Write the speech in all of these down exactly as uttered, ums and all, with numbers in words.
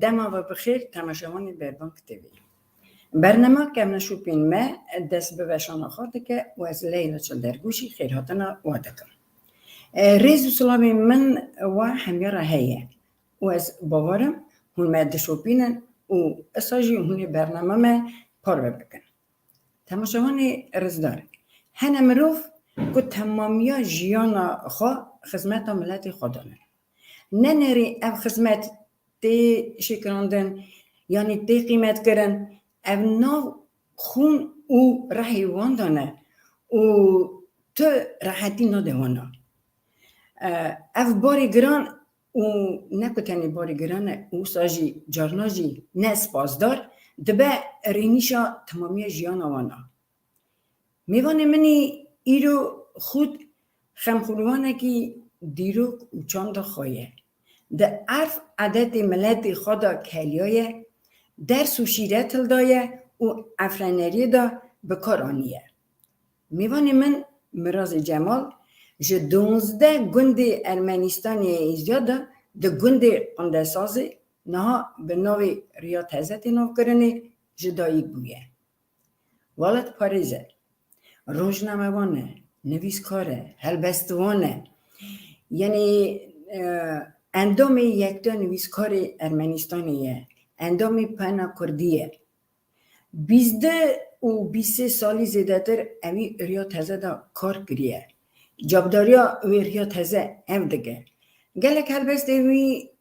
Dema ve bi xêr, temaşevanê Berbank T V. Bernama Kevneşopên me dest bi veşana xwe dike û ez Leyla Çildergû jî xêrhatina we dikim. E, rêz û silavên min we hemya re heye û ez bawer im hûn me dişopînin û isa jî hûn ê bernama me parve bikin. Temaşevanê rêzdar, hene mirov ku temamiya jiyana xwe xizmeta miletê xwe dane. Ne nerî ev xizmet tê şêkirandin, yanî tê qîmetkirin, ev nav xûn û rehê wan de ne û tu rehetî nade wana. E, ev barê giran û ne ku tenê barê giran e, wisa jî carna jî ne spasdar, dibe rênîşa temamiya jiyana wan a. Mêvanê min î îro xûd xemxûrvanekî dîrok û çanda xwe ye. Di erf edetê miletê xwe de keliyaye, ders û şîret hildaye û efreneriyê de bi kar aniye. Mêvanê min Mirazê Cemal ji duwazdeh gundê Ermenistanê yê Êziya de di gundê Qundesazê niha bi navê Riya Teze tê navkirinê ji dayik bûye. Welatparêz e, rojnamevan e, nivîskar e, helbestvan e. Yanî, e, endamê Yekta Nivîskarê Ermenistanê ye, endamê Pena Kurdî ye. Bîst du û bîst sê salî zêdetir ewî Riya Teze de kar kiriye. Cabdariya wê Riya Teze ev dike. Gelek helbestê wî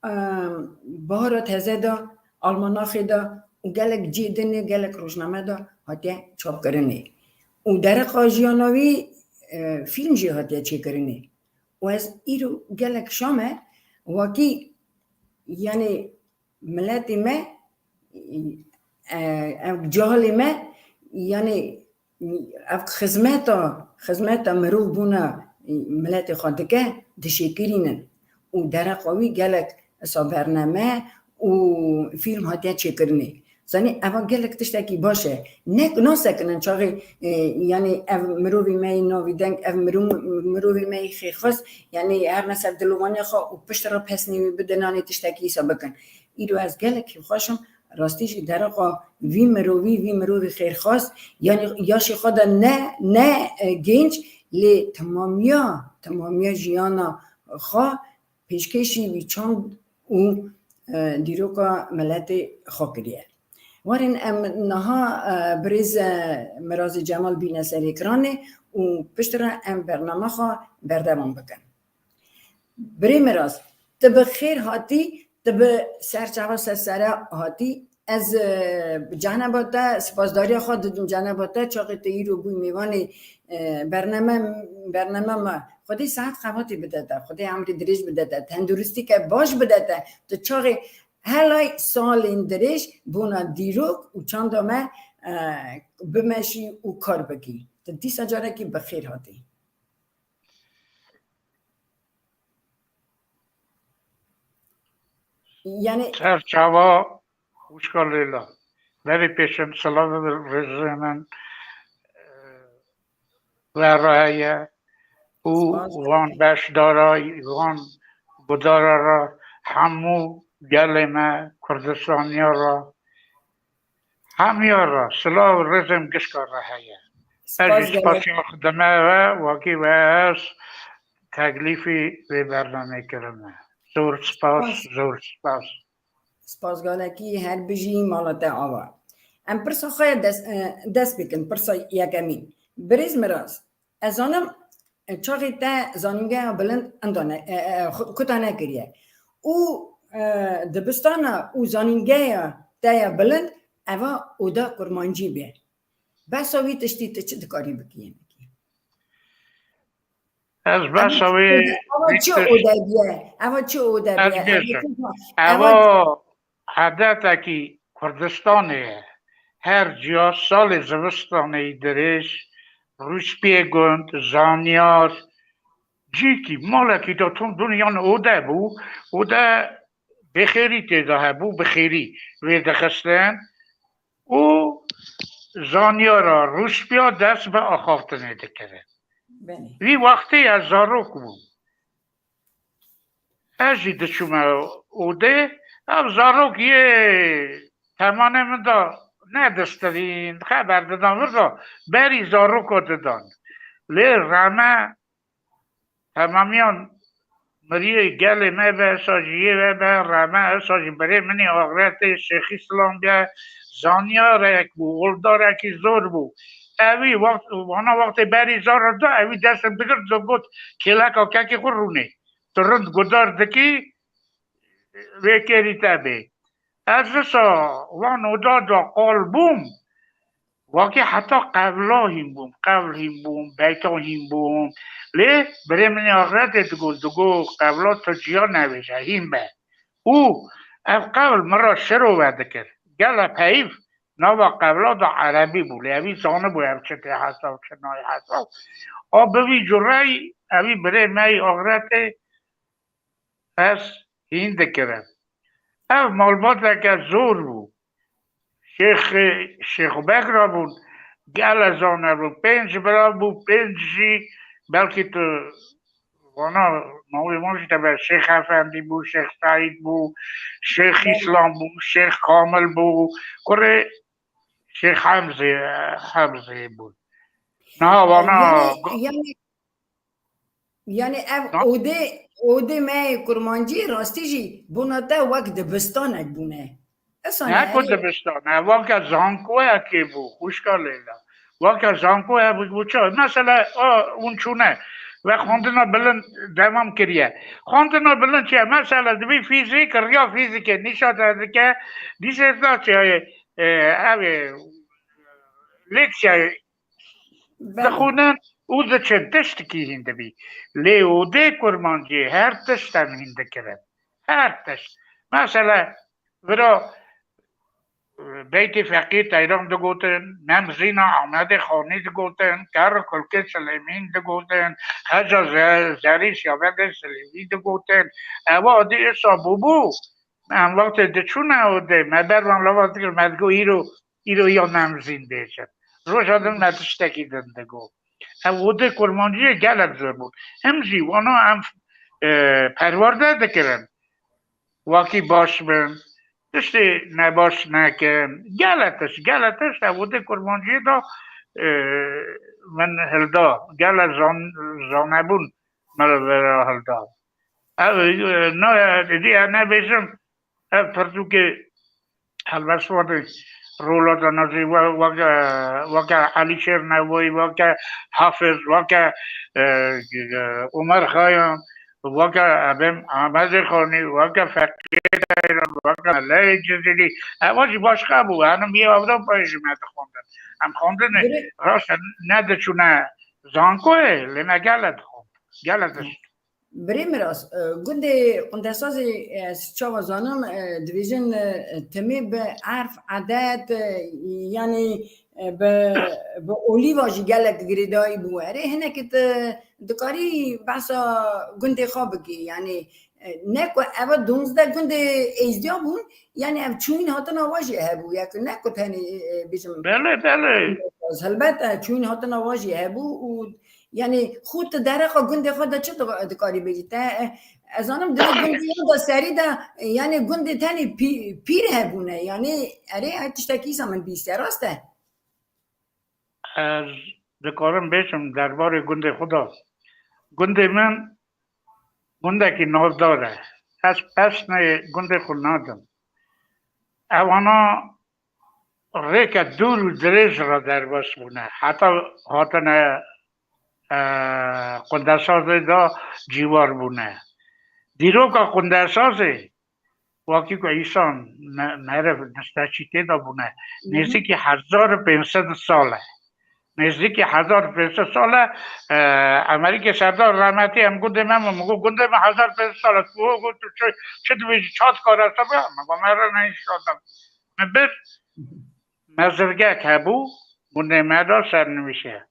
em, Bahara Teze de, Almanaxê de û gelek cihê din ê gelek rojname de hatiye çapkirinê. Û dereqa jiyana wî, e, fîlm jî hatiye çêkirinê. Û ez îro gelek şa me, wekî, yanî miletê me, e, ev cahilê me, yanî ev xizmeta, xizmeta mirov bûna miletê xwe dike, dişêkirînin. Û dereqa wî gelek isa bername û fîlm hatiye çêkirinê. Zanî, eva gelek tiştekî baş e. Ne, nasekinin çaxê, e, yanî ev mirovî me yê navî deng, ev mirov-, mirovî me yê xêrxwaz, yanî her ne ser dilovaniya xwe û pişt re pesnê wî bidin, yanî tiştekî îsa bikin. Îro ez gelekî xweş im, rastî jî dereqa vî mirovî, vî mirovî xêrxwaz, yanî yaşê xwe de ne, ne, e, genç, lê temamiya, temamiya jiyana xwe pêşkêşî wî çand û, e, dîroka miletê xwe kiriye. Werin em niha, e, birêz, e, Mirazê Cemal bîne ser ekranê û piştre em bername xwe berdewam bikin. Birê Miraz, tu bi xêr hatî, tu bi serçava sersere hatî. Ez, e, bi ceneba te, spasdariya xwe didim ceneba te, çaxê tu îro bûyî mêvanê, e, bername, bername me. Xwedê saet qevatê bide te, Xwedê emrê dirêj bide te, tenduristîke baş bide te. Tu çaxê helay salên dirêj bona dîrok û çanda me, e, bimeşî û kar bikî. Tu dîsa carekî bi xêr hatî. Yanî Serçava wişka Leyla. Berê pêşin silavê rêzê min, e, we re heye û Spas. Van beşdara, van gudara re, hemû gelê me Kurdistaniya re, hemiya re silav û rêzê min gişka re heye. Ez jî Spas gelek. Spasiya xwe dime we, wekî we ez teklîfî vê bernameyê kirime. Zor spas, Spas. Zor spas. Spas gelekî, her bijî, mala te ava. Em pirsa xwe ya dest, e, dest bikin, pirsa yekemîn. Birêz Miraz, ez zanim, e, çaxê te zanîngeha bilind inda ne, e, e, xu-, kuta nekiriye. Û, e, dibistana û zanîngeha te ya bilind eva oda kurmancî be. Behsa wî tiştî tu çi dikarî bikî yenekî? Ez behsa wî, eva çi odebiye? Eva çi odebiye? Ez bêjim. Eva edetekî Kurdistanê ye. Her ciya salê zivistanê dirêj, rûspiyê gund, zanyar, cîkî, malekî de tom duniyan ode bû, ode bêxêrî tê de hebû, bi xêrî wê dixistin û zanyara rûspiya dest bi axaftinê dikirin. Belê. Vî wextê ez zarok bûm. Ez jî diçûme odê, Ev zarok yê temanê min de nedistirîn, xeber didan vir de berî zaroko didan. Lê reme temamiyan miriyê gelê me be, esa jî yê ve be, reme esa jî birê min ê axretê Şêx Îslam be, zanyarek bû, oldarekî zor bû. Ewî wext, wana wextê berî zara da, ewî dest digir digot, kêleka kekê xwe rûnê. Tu rind gudar dikî, vê kêrî te bê. Ez wisa wan oda da qal bûm, wakî heta qevla hîn bûm, qevl hîn bûm, beyta hîn bûm. Lê birê min ê axretê digot, digot, qevla tu ciya nevêje, hîn be. Û ev qevl min re şiro vedikir. Gele peyv nava qevla da erebî bû, lê evî zanibû ev çi tê hesa û çi nayê hesa. A bi vî cureyî, evî birê me yê axretê ez hîn dikirim. Ev malbateke zor bû. Şêx, Şêx Beg re bûn, gele zane bû. Pênc bira bû, pênc jî belkî tu vana navê wan jî te be, Şêx Efendî bû, Şêx Seîd bû, Şêx Belê. Îslam bû, Şêx Kamil bû, kurê Şêx Hemzê, Hemzê bûn. Niha vana Yani, yani, yani ev Na- odê, odê me yê kurmancî rastî jî bona te wek dibistanek bûne. Esa Ne ne, ku erê. Dibistan, e, weke zankoyekê bû, xwişka Leyla. Weke zankoyek bû, bû çi? Mesela, o, hûn çûne, ve xwendina bilind demam kiriye. Xwendina bilind çi ye? Mesela, dibî fîzîk, riya fîzîkê nîşa te dike, dîsêta çi ye? E, ev ê, leksiyayê Belê. Dixwînin û diçin, tiştekî hîn dibî. Lê odê kurmancî her tişt em hîn dikirin. Her tişt. Mesela, vira, e, beytê Feqî Teyran digotin, Nemzîna Amedê Xanî digotin, Kerr û Kulkê Silêmîn digotin, Heca Ze-, Zerî Siyavendê Silêmî digotin. Ewa dî îsa bûbû. Em wextê diçûne odê, me ber van lava dikir, me digot, îro, îro ya Nemzîn bêjin. Roja din me tiştekî din digot. Ev odê kurmanciyê gelek zor bû. Him jî wana em, e, perwerde dikirin. Wakî baş bin, tiştê nebaş nekin. Gelek tişt, gelek tişt ev odê kurmanciyê de, e, min hilda. Gelek zan-, zanebûn min li vir hilda. Ev, e, na, êdî ez nebêjim, ev pirtûkê helbestvanê rola de nazî we-, weke, weke Elîşêr Newayî, weke Hafiz, weke, e, e, Omer Xayan, weke Ebêm Amedê Xanî, weke Feqî Teyran, weke Meleyê Cizîrî. Ewa jî başqa bû. Henim yê Ewropayê jî me dixwendin. Em xwendinê Gure- rast e, nediçûne zankoyê, lê me gele dixwend. Gele tişt. Birê Miras, e, gundê Qundesazê, e, ez çawa zanim, e, dibêjin, e, timê bi erf, edet, e, yanî, e, bi, bi olîva jî gelek girêdayî bû. Erê, hinekî tu dikarî behsa gundê xwe bikî, yanî, e, ne ku eva duzdeh gundê êzdiya bûn, yanî ev çûyîn hatina we jî hebû, ya ku ne ku tenê, e, bêjim, Belê, belê. Helbet, e, çûyîn hatina we jî hebû û Yanî xwe tu dereqa gundê xwe de çi di-, dikarî bêjî? Te, e, ez zanim di vê gundê yan de serî de, e, yanî gundê tenê pî-, pîr hebûne. Yanî erê, ev tiştekî îsa min bîstiye, rast e? Ez dikarim bêjim derbarê gundê xwe de. Gundê min gundekî navdar e. Ez pesnê gundê xwe nadim. Ewana rêke dûr û dirêj re derbas bûne. Heta hatine, e, Qundesazê de cîwar bûne. Dîroka Qundesazê, wakî ku îsan me-, meriv desteçî tê de bûne, Hı hı. nêzîkî hezar û pênc sed sal e. Nêzîkî hezar û pênc sed sal e, e, Emerîkê Serdar rehmetî em gundê me min, min got, gundê me hezar û pênc sed sal e, tu got, tu çi, çi dibêjî, ça dikare te be? Min got, me re neyîşanda. Min bir mezirgek hebû, gundê me de sernivîs e.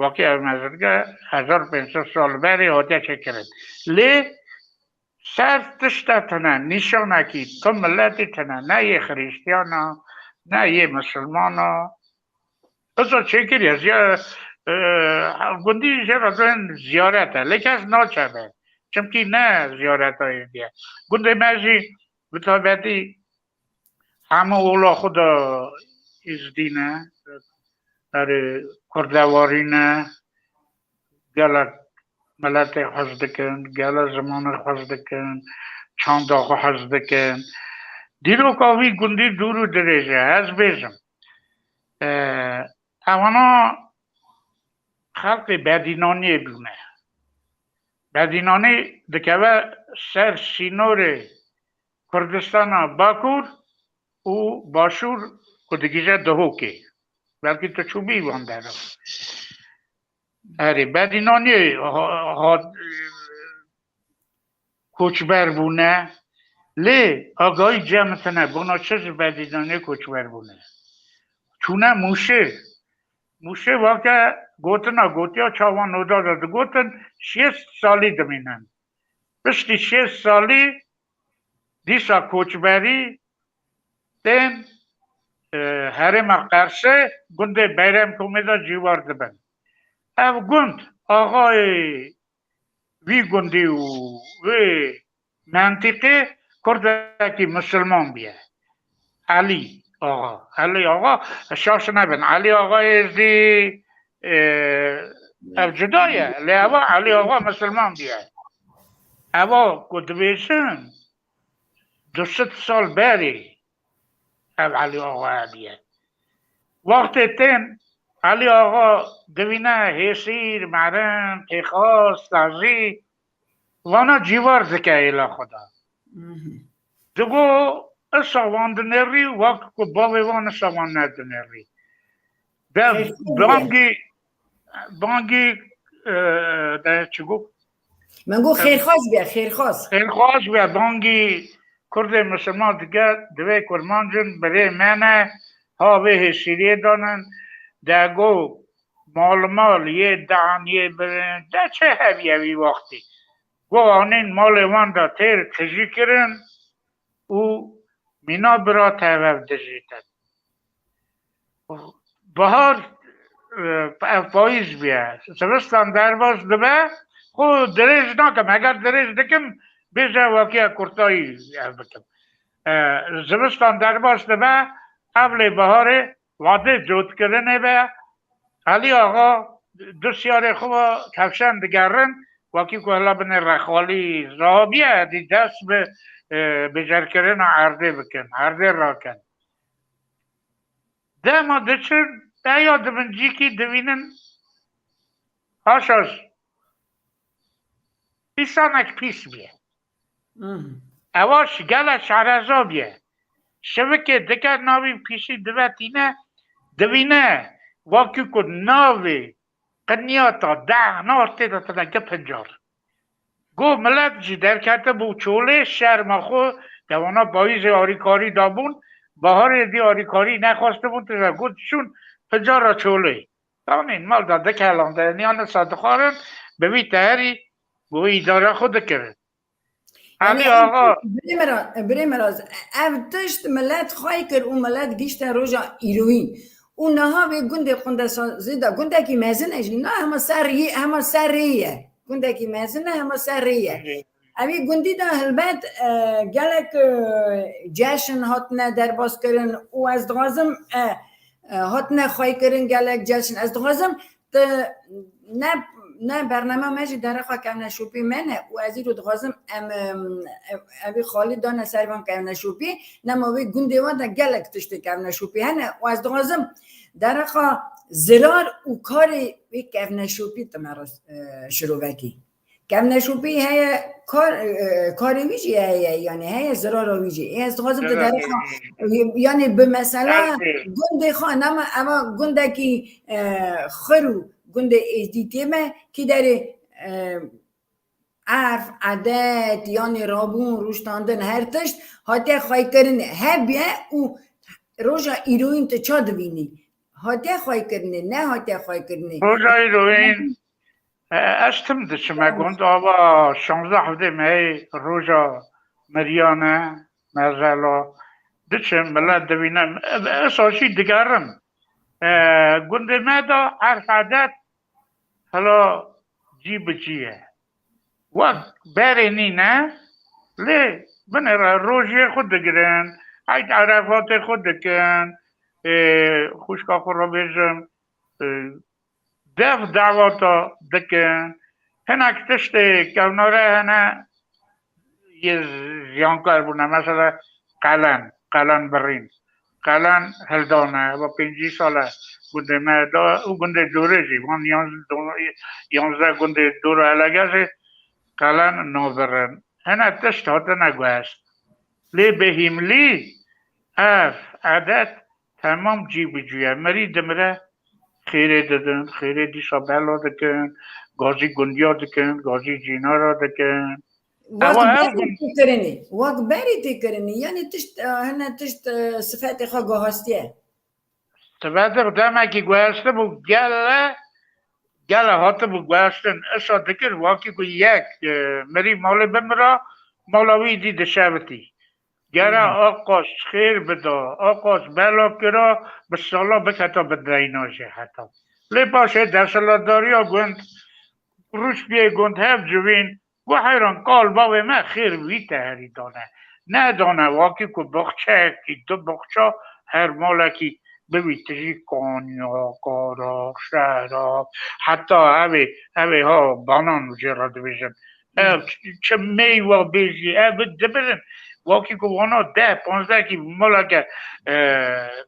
Wekî ev mezirge hezar û pênc sed sal berê hatiye çêkirin. Lê ser tişte tune, nîşanekî tu miletî tune, ne yê xirîstiyana, ne yê misilmana. Qisa çêkiriye, ziya-, e, gundî jê re dibên ziyaret e, lê kes naçe be. Çimkî ne ziyareta êdî ye. Gundê me jî Bi taybetî hemû ola xwe de Êzdî ne, erê kurdewarî ne, gelek miletê xwe hez dikin, gelek zimanê xwe hez dikin, çanda xwe hez dikin. Dîroka vî gundî dûr û dirêj e, ez bêjim. E, Ewana xelkê Bedînaniyê bûne. Bedînanî dikeve ser sînorê Kurdistana Bakur û Başûr ku digihîje Duhokê. Belkî tu çûbî wan dera. Erê, Bedînaniyê ha-, hat, koçber bûne. Lê agahî cem tine, bona çi ji Bedînaniyê koçber bûne. Çûne Mûşê. Mûşê weke gotina gotiya çawan noda de digotin, şêst salî dimînin. Piştî şêst salî dîsa koçberî tên, e, herêma Qersê, gundê Beyremkomê de cîwar dibin. Ev gund axayê vî gundî û vê mentiqê kurdekî misilman bûye. Elî Axa. Elî Axa, şaş nebin. Elî Axa Êzdî, e, ev cuda ye. Lê eva Elî Axa misilman bûye. Eva ku dibêjin, du sed sal berê ev Elî Axa hediye. Wextê tên Elî Axa divîne Hêsîr, Merin, Qêxas, Tazî, vana cîvar dike êla xwe de. Mhm. Digo, isa wan dinêrî, wek ku bavê wan isa wan nedinêrî. De Xêrxwaz bûye. bangî, bangî, e, de çi got? Min got xêrxwaz bûye, xêrxwaz. Xêrxwaz bûye, bangî Kurdê misilman dike, divê kurmancin birê me ne, ha vê hêsîriyê danin, de got, mal mal yê dan yê birin, de çi hebiye vî wextî? Got, anîn malê wan de têr tijî kirin û mîna bira tevev dijîtin. Bahar, e, ev payîz bûye. Zivistan derbas dibe, xwe dirêj nakim. Eger dirêj dikim, bêje wekiya kurtayî ev bikim. E, zivistan derbas dibe, ev lê baharê wadê cotkirinê be. Elî Axa du siyarê xwe ve kevşen digerin, wekî ku hela binê rexalî rabiye, dî dest bi, e, bicerkirina erdê bikin, erdê rakin. Dema diçin, eya di bin cîkî divînin, haşa ji îsanek pîs bûye. Hmm. Ewa ji gelek şereza bûye. Şevikê dike navî pîsî dive tîne, divîne, wekî ku navê qinyata deh nar tê de tine ge pincar. Got, milet jî derketibû çolê, şerma xwe, dewana payîzê arîkarî dabûn, baharê dî arîkarî nexwestibûn, tije got, çûn pincara çolê. Danîn mal de dikelandin, yan nisa dixwarin, bi vî teherî got, îdara xwe dikirin. Yanî Elî ev Axa. Birê Miraz, birê Miraz, ev tişt milet xwey kir û milet gişte roja îroyîn. Û niha vê gundê Qundesazê de gundekî mezin e jî, na hema ser rê, hema ser rê ye. Gundekî mezin e, hema ser rê ye. Hı hı. Evî gundî de helbet, e, gelek, e, ceşn hatine derbas kirin û ez dixwazim, e, e, hatine xwey kirin gelek ceşn. Ez dixwazim tu ne, ne bernama me jî dere xwe kevne şopî me ne û ez îro dixwazim em, em, em, evî xalî dane ser van kevne şopî, nema wê gundê wan de gelek tiştê kevne şopî hene û ez dixwazim dere xwe zirar û karê wê kevne şopî tu me re, e, şirovekî. Kevneşopî heye, kar, e, karê wî jî heye, yanî heye zirara wî jî. Ê, ez dixwazim tu Zirara derê xwe, wî. Yanî bi mesela Elbê. Gundê xwe, nema eva gundekî, e, xir û gundê êzdîtiyê me, kî derê, e, erf, edet, yanî rabûn, rûştandin, her tişt hatiye xweykirinê. Hebiye û roja îroyîn tu ça divînî? Hatiye xweykirinê, ne hatiye xweykirinê? Roja îroyîn, e, ez tim diçime gund, ava şanzdeh hevdê mehê roja meriyan e, mezela. Diçim, milet divînim. E, esa jî digerim. E, gundê me de erf edet hela cî bi cî ye. Wek berê nîne, lê binêre rojiyê xwe digirin, eyd erefatê xwe dikin, ê, xwişka xwe re bêjim, ê, dev dawata dikin. Hinek tiştê kevnare hene yê ziyankar bûne. Mesela qelen, qelen birîn, qelen hildane. Eva pêncî sal e gundê me de û gundê dûrê jî, van yanzdeh gundê dûr û elege jî qelen nabirin. Hene tişt hatine guhest. Lê bi hîmlî ev edet temam cî bi cû ye. Mirî dimire, xêrê didin, xêrê dîsa bela dikin, gazî gundiya dikin, gazî cînara dikin. Wek Ewa ev berî gund- tê kirinî, wek berî tê kirinî, yanî tişt, e, hene tişt, e, sifetê xwe guhastiye. Sifetê xwe demekî guhestibû, gele, gele hatibû guhestin. Isa dikir, wakî ku yek, e, mirî malê bimira, mala wî dî dişevitî. Gere Hmm. aqas xêr bida, aqas bela kira, bi sala biketa bi deyna jî heta. Lê paşê desthilatdariya gund rûspiyê gund hev civîn, got heyran kal bavê me xêr wî te herî dane. Nedane wakî ku baxçeyekî, du baxça her malekî bibî tijî kanya, kara, şera, heta evê, evê ha banan jê re dibêjin. Ev çi meywe bêjî, ev dibirin. Wakî ku wana deh, panzdeh kî maleke, e,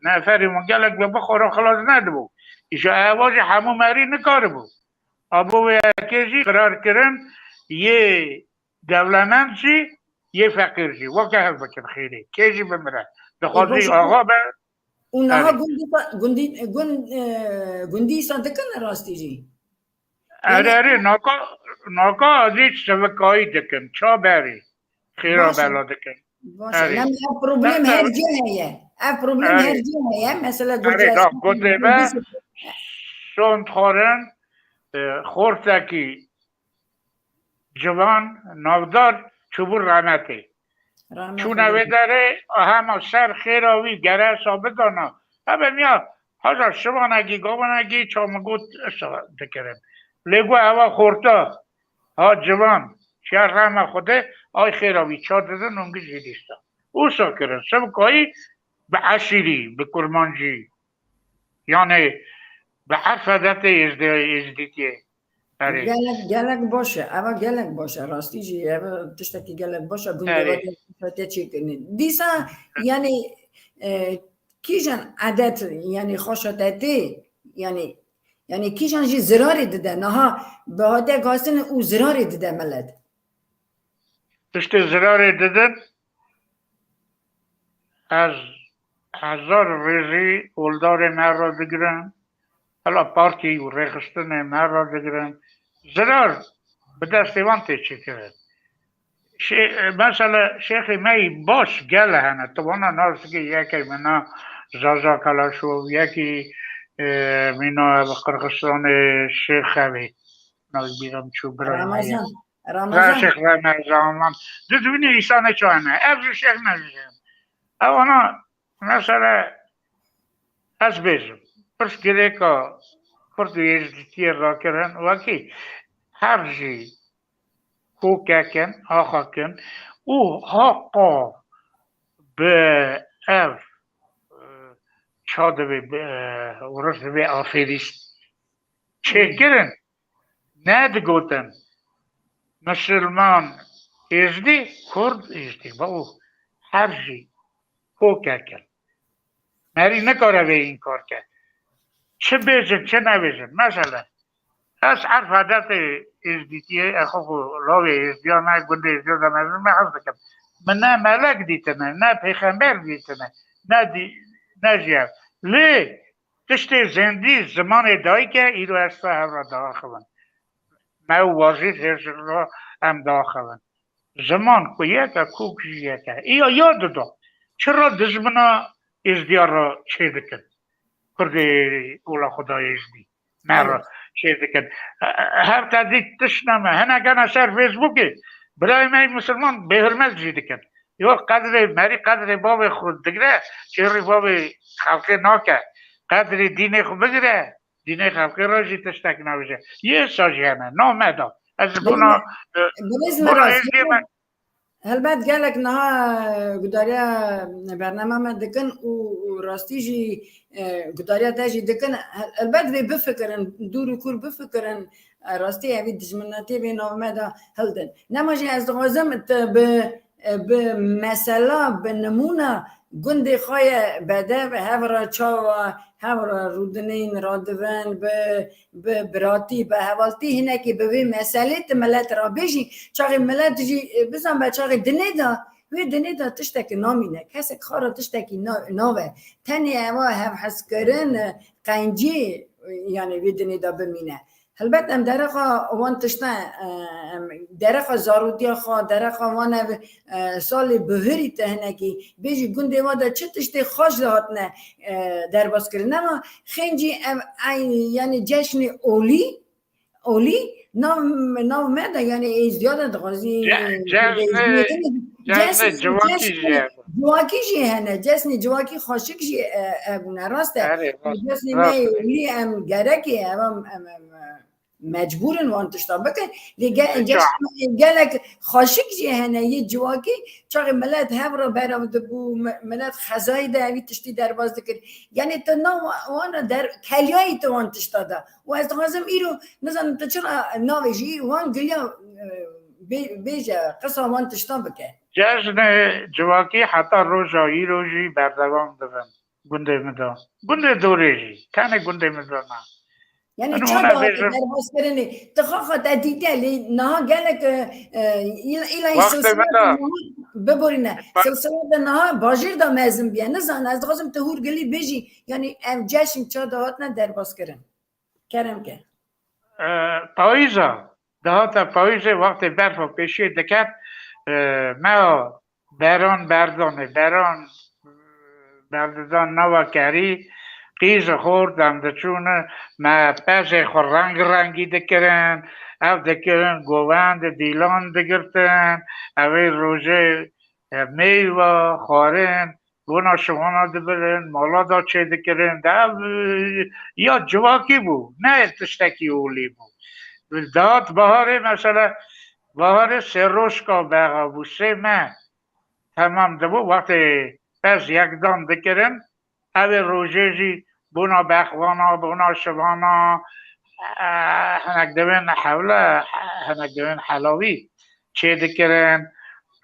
neferê wan gelek be bixwara xilas nedibû. Îja eva jî hemû merî nikaribû. Abo wê yekê jî qirar kirin, yê dewlemend jî, yê feqîr jî. Weke hev bikin xêrê. Kê jî bimire. Dixwazî baş e. Axa be. Û niha Erê. gundî, gundî, gund, e, gundî îsa dikin rastî jî? Erê, Yanî erê, naka, naka zî sivikayî dikin, ça berî. Xêra Baş e. bela dikin. Baş e. Erê. Lem ev problem Mesela her cî heye. Ev problem Erê. her cî heye. Mesela Erê, Gurciyes da, gotê me, gundî son dixwarin, e, xortekî ciwan, navdar, çûbû remetê. Rahmet Çûne wê Xwedê. derê, hema ser xêra wî gere hesab bidana. Hebe miya, haza şivanekî, gavanekî, ça min got, isa dikirin. Lê got, ewa xorta, ha civan, çiya rehma Xwedê, ay xêra wî ça didin, û gijî dîsta. Wisa kirin, sivkayî bi eşîrî, bi kurmancî. Yanî, bi her fedetê êzdê-, êzdîtiyê. Erê. Gelek, gelek baş e. Eva gelek baş e. Rastî jî eva tiştekî gelek baş e. Gundê Erê. ve de te çêkirinê. Dîsa, yanî, e, kîjan edet, yanî xweşa te tê, yanî, yanî kîjan jî zirarê dide. Niha bi hatiye guhastinê û zirarê dide milet. Tiştê zirarê didin, ez hezar rêzî oldarê me re digirim, hela partî û rêxistinê me re digirim. Zirar bi destê wan tê çêkirin. Şê-, mesela şêxê me yî baş gele hene. Tu vana nas dikî, yekê mina Zaza Kalaşov, yekî, e, mîna ev Qirxistanê şêx ev ê. Navê bîra min çû, birayê me ye. Ramazan. Ramazan. Şêx Remezan. Didibînî îsane çi hene. Ev jî şêx ne jî. Ewana, mesela, ez bêjim, pirsgirêka Kurd û Êzdîtiyê rakirin, wekî her jî kokekin, axakin û haqa bi ev, e, ça divê, bi, e, û riz divê afêrîst çêkirin. Nedigotin misilman êzdî, kurd êzdî. Ba û her jî kokek in. Merî nikare vê înkar ke. Çi bêjin, çi nebêjin. Mesela, ez her fedetê êzdîtiyê, ez xwe ku lawê êzdiya me, gundê êzdiya de mezin me hez dikim. Min ne melek dîtine, ne pêxember dîtine, ne dî-, ne jî ev. Lê tiştê zindî zimanê dayike, îro ez te hev re diaxivin. Me û wazîr hêjin re em diaxivin. Ziman ku yek e, kok jî yek e. Îya ya dida. Çira dijmina êzdiya re çê dikin? Kurdê ola xwe da êzdî. Me re Evet. çê dikin. Her te dît tişt neme. Hinek hene ser Facebookê. Birayê me yî misilman bêhurmet jî dikin. Yo qedrê, merî qedrê bavê xwe digre, çêrî bavê xelkê nake. Qedrê dînê xwe bigire, dînê xelkê re jî tiştek nabêje. Yê sa jî hene, name da. Ez ji bona, Birêz, e, birêz bona Miras, êzdiyê me. Helbet gelek niha gudariya bernama me dikin û, û rastî jî, e, gudariya te jî dikin. Hel-, helbet vê bifikirin, dûr û kûr bifikirin, e, rastî evî dijminatiyê vê nav me de hildin. Nema jî ez dixwazim te bi, e, bi mesela, bi nimûna gundê xwe ye bedev, hev re çawa, hev re rûdinên radivin, bi, bi biratî, bi hevaltî hinekî bi vê meselê tu milet re bêjî, çaxê milet jî, e, bizan be çaxê dinê de, wê dinê de tiştekî namîne. Kesek xwe re tiştekî na-, nave. Tenê eva hevhezkirin, e, qencî, e, yanî wê dinê de bimîne. Helbet em derexa wan tişta, e, em derexa zarotiya xwe, derexa wan ev, e, salê bihirî te hinekî bêjî gundê wan de çi tiştê xweş de hatine, e, derbas kirin. Nema xêncî ev eyn, yanî ceşnê olî, olî nav, nav me de, yanî êzdiya de dixwazî Ce-, cezne, cezne civakî jî hene. Civakî jî hene, cesnê civakî xweşik jî, e, hebûne. Rast e. Erê, rast, Cesnê me rast. Yê olî em gerekê ev em, em, em, e, mecbûr in wan tişta bikin. Lê ge-, Ca- cesnê gelek xweşik jî hene yê civakî, çaxê milet hev re berav dibû, mi-, milet xezayê de evî tiştî derbas dikir. Yanî tu nav wan re der-, kelyayî tu wan tişta da. Û ez dixwazim îro, nizanim tu çira navê jî wan giliya, e, bê-, bêje, qisa wan tişta bike. Cejnê civakî heta roja îro jî berdewam dibin gundê min de. Gundê dorê jî, tenê gundê min de ne. Yanî Min çawa hûna da hate bêjim. Derbas kirinê? Tu xaxa te dîte lê niha gelek, e, e, îla, îla Wextê silsile min de. Niha biborîne. Ba- Silsile de niha bajêr de mezin biye. Nizan, ez dixwazim tu hûr gilî bêjî. Yanî ev ceşn çawa da hatine derbas kirin? Kerem ke. E, payîza. Dihate payîzê wextê berfa pêşiyê diket, e, me beran berdane, beran berdidan nava kerî, qîz û xort em diçûne, me pezê xwe reng rengî dikirin, ev dikirin, govend, dîlan digirtin, ev ê rojê, e, meywe, xwarin, bona şivana dibirin, mala da çêdikirin, de ev, e, ya civakî bû, ne tiştekî olî bû. Dihat baharê, mesela, baharê sê rojka bexa bû, sê meh temam dibû, wextê pez yekdan dikirin, ev ê rojê jî bona bexvana, bona şivana, e, hinek dibên hewle, hinek dibên helawî çêdikirin,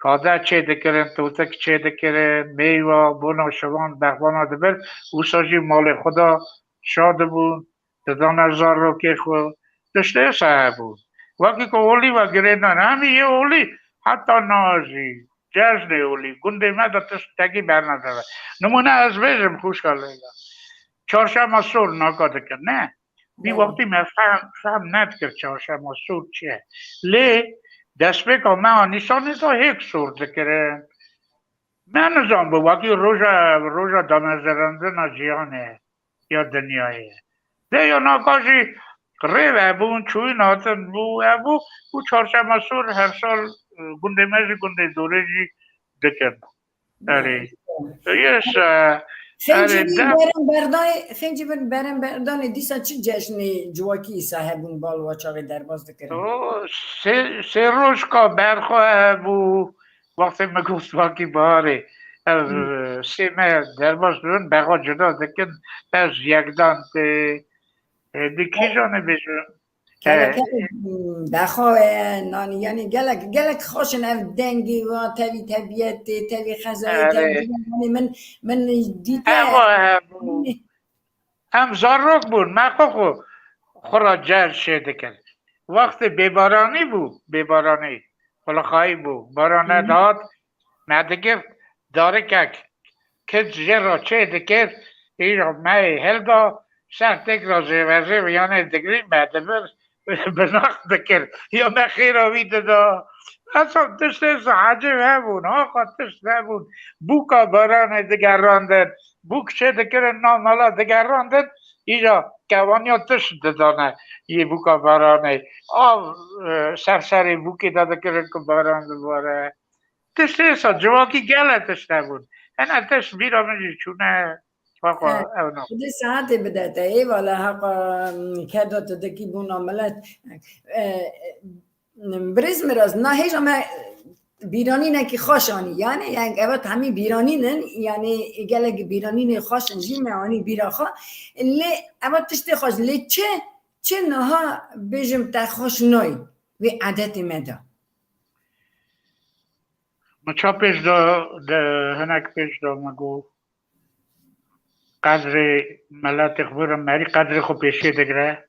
kade çêdikirin, totik çêdikirin, meywe, bona şivan, bexvana dibir, wisa jî malê xwe de şa dibûn, didane zarokê xwe, tiştê wisa hebûn. Wekî ku olî ve girêdan, hemî yê olî, heta niha jî, cejnê olî, gundê me de tiştekî bernedeve. Nimûne ez bêjim, xwişka Leyla. Çarşema sor naka dikin, ne? Wî Belê. Wextî me fehm, fehm nedikir çarşema sor çi ye. Lê destpêka me a Nîsanê de hêk sor dikirin. Me nizanibû, wekî roja, roja damezirandina cîhanê ya dinyayê. Dê ya naka jî rê vebûn, çûyîn hatin bû, hebû, û çarşema sor her sal, e, gundê me jî gundê dorê jî dikin. Erê. Yes, e, Xêncî erê, bin de- beramberdanê, xêncî bin beramberdanê dîsa çi ceşnê civakî îsa hebûn bal wa çaxê derbas dikirin? O, sê, sê rojka berxwe hebû, wextê me got wekî baharê. Ev, Hı. Sê me derbas dibin, bexwe cuda dikin, pez yekdan tê. E, di kîjan e bêjin? Kereke, E, bexwe, nanî, yanî gelek, gelek xweş in ev dengê wa, tevî tebîetê, tevî xezayê, Erê. Tevî, yanî min, min dîte. Ewa hebû. Em zarok bûn, me xwe xwe, xwe re cer çê dikir. Wextê bêbaranî bû, bêbaranî, xulixayî bû, baran Hı hı. Nedat, me digirt, darikek, kic jê re çê dikir, îro me yê hilda, ser têk re zêvezêv yanê digirî me dibir, binax dikir. Ya me xêra wî dida. Esan tiştê ecêb hebûn, haqa tişt hebûn. Bûka baranê digerandin. Bûk çê dikirin nav mala digerandin. Îja kevaniya tişt didane yê bûka baranê. Av, e, ser serê bûkê de dikirin ku baran bibare. Tiştê sa civakî gele tişt hebûn. Hene tişt bîra min jî çûne. Xwe xwe He, ew na. Xwedê saetê bide te. Eyvallah, heqa, mm, keda tu dikî bona milet. E, e, birêz Miraz, na hêja me, bîranînekî xweş anî. Yani, yani eva hemî bîranîn in, yani gelek bîranînê xweş in jî me anî bîra xwe. Lê eva tiştê xweş, lê çi, çi niha bêjim te xweş nayî vê edetê me de? Min ça pêş de, de hinek pêş de me got, qedrê miletê xwe bira merî qedrê xwe pêşiyê digire.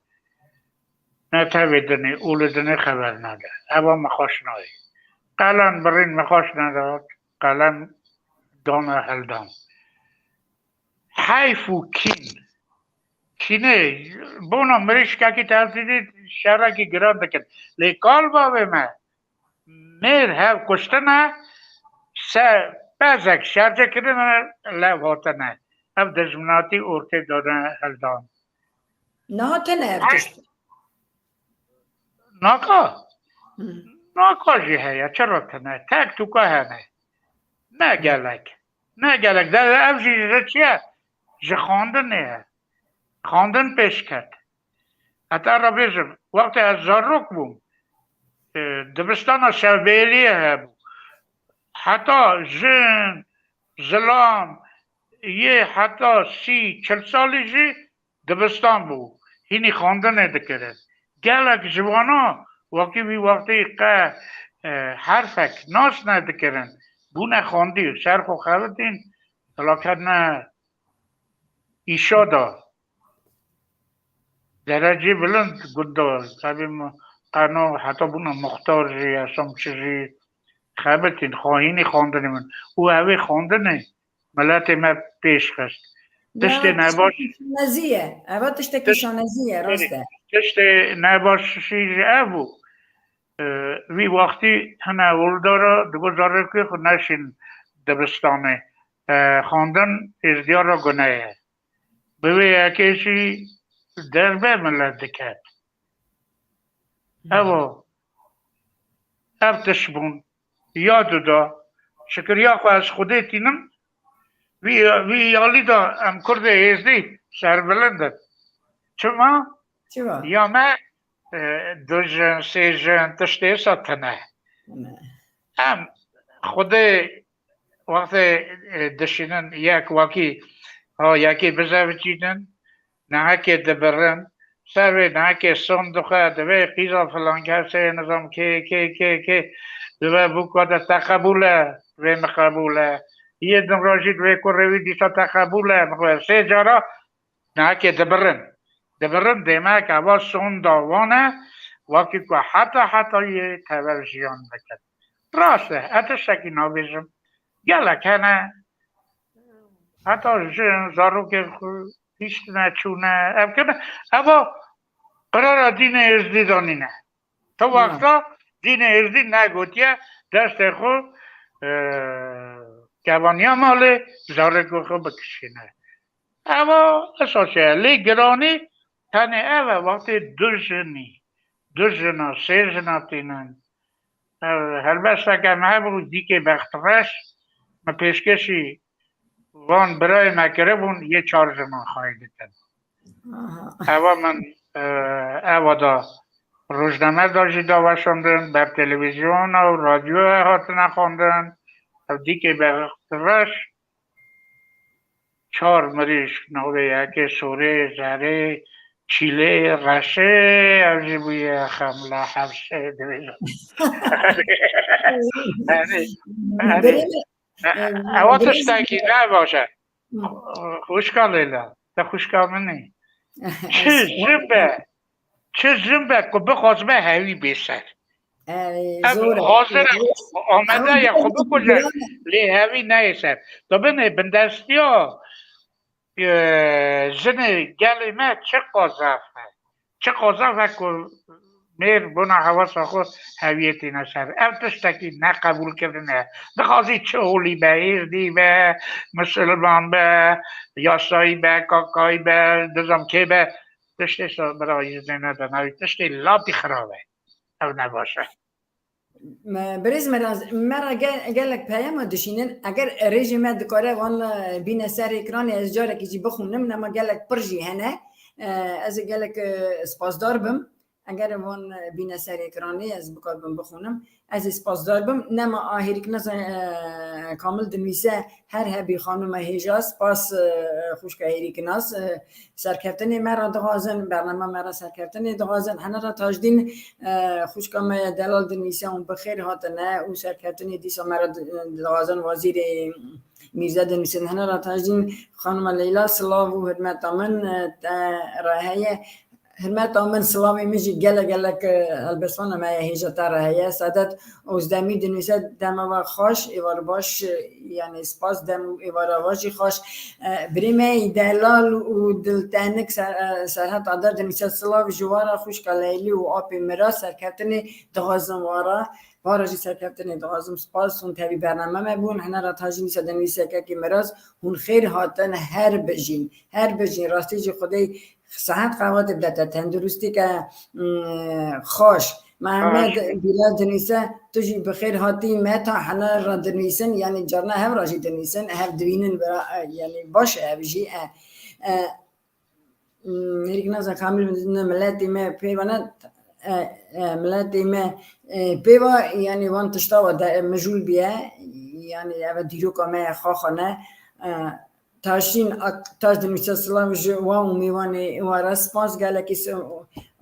Ne tevê dinê û li dinê xeber nade. Eva me xweş nayê. Qelen birîn me xweş nedat. Qelen dana heldan. Heyf û kîn. Kînê bona mirîşkekî tevdîdî şerekî giran dikin. Lê kal bavê me mêr hev kuştine, se bezek şerce kirine, lev hatine. Ev dijminatî ortê dane heldan. Niha tune ev tişt. Naka? Hmm. Naka jî heye, çira tune? Tek tuka hene. Ne gelek. Ne gelek. De ev jî ji çi ye? Ji xandinê ye. Xandin pêş ket. Heta re bêjim, wextê ez zarok bûm, e, dibistana şevbêriyê hebû. Heta jin, zilam, yê heta sî, çil salî jî dibistan bû. Hînî xandinê dikirin. Gelek ji vana wekî vî wextî qe, e, herfek nas nedikirin. Bûne xandî, ser xwe xebitîn, dilaketine îşa da. Derecê bilind gunda, tabi qeno heta bûna muxtar jî, esam çi jî xebitîn, xahînî xandinê min. Û evê xandinê miletê me pêş xist. Tiştê nebaş. Şanezî ye. Eva tiştekî şanezî ye, rast e. Tiştê nebaşî jî ev bû. E, vî wextî hine wildara digo zarokê xwe neşîn dibistanê. E, xandin êzdiya re gune ye. Bi vê yekê jî derbe milet diket. Evo, ev tişt bûn. Ya duda, şikiriya xwe ez Xwedê tînim, vî, vî yalî de em Kurdê Êzdî serbilind in. Çima? Çima? Ya me, e, du jin, sê jin, tiştê wisa tune. Em Xwedê wextê, e, dişînin yek wekî, ha, yekê bizevicînin, nehekê dibirin, ser vê nehekê son dixwe, divê qîza filan kesê, nizam kê, kê, kê, kê, divê bûka de te qebûl e, divê min qebûl e. Yê din rojî divê kurê wî dîsa te qebûl e, min xwe sê cara nehekê dibirin. Dibirin, demek eva sonda wan e, wekî ku heta heta yê tev jiyan bikin. Rast e, ez tiştekî nabêjim. Gelek hene, heta jin, zarokên xwe hiştine, çûne, ev kirine. Eva qirara dînê Êzdî danîne. Ti wexta dînê Êzdî negotiye, destê xwe, e, kevaniya malê, zarokê xwe bikişîne. Eva esas e. Lê giranî tenê ev e, wextê du jinî, du jina, sê jina tînin. Ev helbesteke me hebû, dîkê Bextreş, me pêşkêşî van birayê me kiribûn, yê çar jinan xayî dikin. Aha. Eva min, e, eva da rojname da jî da weşandin, ber televîzyona û radyoya hatine xwendin. Ev dîkê Bextreş, çar mirîşk, navê yekê Sorê, Zerê, Çîlê, Reşê, ev jî bûye Xemla, Hevşê, dibêjin. Erê, erê. Ewa tiştekî ne baş e. Xwişka Leyla, te xwişka min î. Çi jin be, çi jin be ku bixwazime hewî bê ser. Ev hazir e, amade ye xwe bikuje, lê hevî neyê ser. Dibinê bindestiya, e, jinê gelê me çiqa zaf e. Çiqa zaf e ku mêr bona hewasa xwe heviyê tîne ser. Ev tiştekî neqebûlkirin e. Dixwazî çi holî be, êrdî be, misilman be, yasayî be, kakayî be, dizam kê be, tiştê sa bira yizê nede navî, tiştê latî xirab e. Ev ne baş e. Me, birêz me ra, me ra ge-, gelek peyama dişînin. Eger rêjê me dikare wan bîne ser ekranê, ez carekî jî bixwînim, nema gelek pir jî hene. E, ez ê gelek, e, spasdar bim. Eger wan bîne ser ekranê, ez bikaribim bixwînim. Ez ê spasdar bim. Nema a hêriknasa, e, Kamil dinivîse, her hebî xanima hêja, spas, e, xwişka hêriknas, e, serkeftinê me re dixwazin, bernama me re serkeftinê dixwazin. Hene re Tajdîn, e, xwişka me ye delal dinivîse, hûn bi xêr hatine û serkeftinê dîsa me re di-, dixwazin. Wazîrê Mîrze dinivîsin. Hene re Tajdîn, xanima Leyla, silav û hurmeta min, e, te re heye. Hurmeta min, silavê min jî gelek gelek, e, helbestwana me ye hêja te re heye. Sedet Ozdemî dinivîse, dema we xweş, êvar baş, e, yanî spas, dem û êvara we jî xweş. E, birê me yî delal û diltenik Ser-, e, Serhat Adar dinivîse, silav ji we re, xwişka Leylî û apê Miraz, serkeftinê dixwazim we re. We re jî serkeftinê dixwazim. Spas, hûn tevî bername me bûn. Hene re Tajdîn dîsa dinivîse, kekê Miraz, hûn xêr hatin, her bijîn. Her bijîn. Rastî jî Xwedê sihet qewetê bidete, tenduristîke, mm, xweş. Mehmet Bîlal dinivîse, tu jî bi xêr hatî, Meta, hene re dinivîsin, yanî carna hev re jî dinivîsin, hev divînin, bira-, yanî baş e ev jî, e, e, mm, hêriknasa Kamil, miletê me pê ve ne, e, e, miletê me, e, pê ve, yanî wan tişta ve de, e, mijûl bîye, yanî ev dîroka me ye, xaxa ne, e, Taşîn Aktaş dinivîse, silav ji we û mêvanê we re, spas gelekî se-,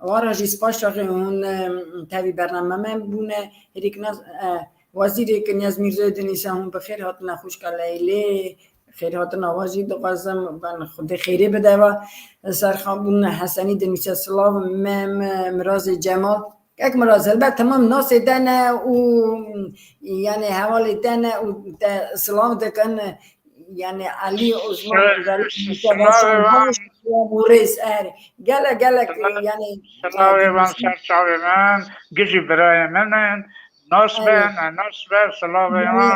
we re jî spas, çaxê hûn, e, tevî bername me bûne. Hêriknas, e, Wezîrê Kinyaz Mîrzoyê dinivîse, hûn bi xêr hatine xwişka Leylê. Xêr hatina we jî dixwazim, ben Xwedê xêrê bide we. Serxan bûn Hesenî dinivîse, silav me, me, Mirazê Cemal. Kek Miraz, helbet temam nasê te ne û, yanî, hevalê te ne û te silav dikin. Yanî Elî Osman, Silavê wan, silav û rêz, er. Gelek, gelek, yanî, silavê wan ser çavê min, gijî birayê min in. Nas be, ne nas be, silavê wan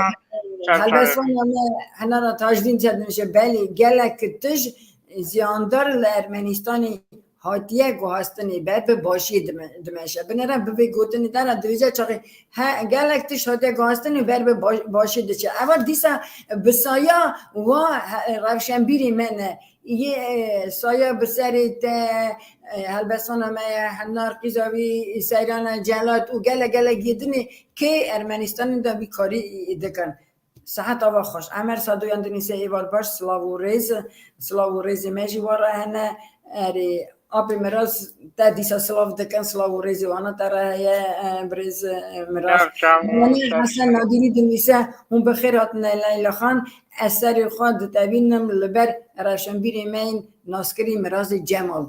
ser çavê min. Helbestwana me, hene re Tajdîn dinivîse, belê, gelek tij ziyandar li Ermenistanê hatiye guhastinê ber bi başiyê dime-, dimeşe. Binêre bi vê gotinê te re dibêje çaxê he, gelek tişt hatiye guhastinê ber bi baş-, başiyê diçe. Eva dîsa bi saya wa he-, rewşenbîrê me ne. Yê, e, saya bi serê te, e, helbestwana me ye, Hemnar Qîzavî, Seyrana Celat û gelek gelek yê dinê kê Ermenistanê de vî karî dikin. Seheta we xweş. Emer Sadoyan dinivîse, êvar baş, silav û rêz, silav û rêzê me jî we re hene. Erê, apê Miraz, te dîsa silav dikin, silav û rêzê wana te re heye, e, birêz, e, Miraz. Yanî Hesen Nadirî dinivîse, hûn bi xêr hatine Leyla Xan, ez serê xwe ditevînim li ber rewşenbîrê me yên naskirî Mirazê Cemal.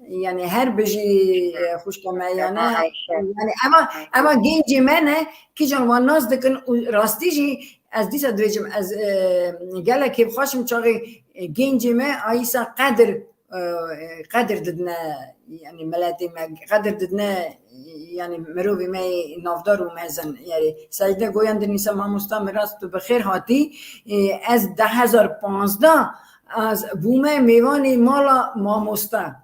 Yanî her bijî, e, xwişka me, yanî, yanî ema, ema gencê me ne, kîjan wan nas dikin û rastî jî ez dîsa dibêjim, ez, e, gelek kêfxweş im çaxê, e, gencê me ayîsa qedir, e, qedir didine, yanî miletê me qedir didine, yanî mirovê me yê navdar û mezin. Yanî Seyde Goyan dinivîse, mamosta Miraz, tu bi xêr hatî. E, ez du hezar panzdeh ez bûme mêvanê mala mamosta.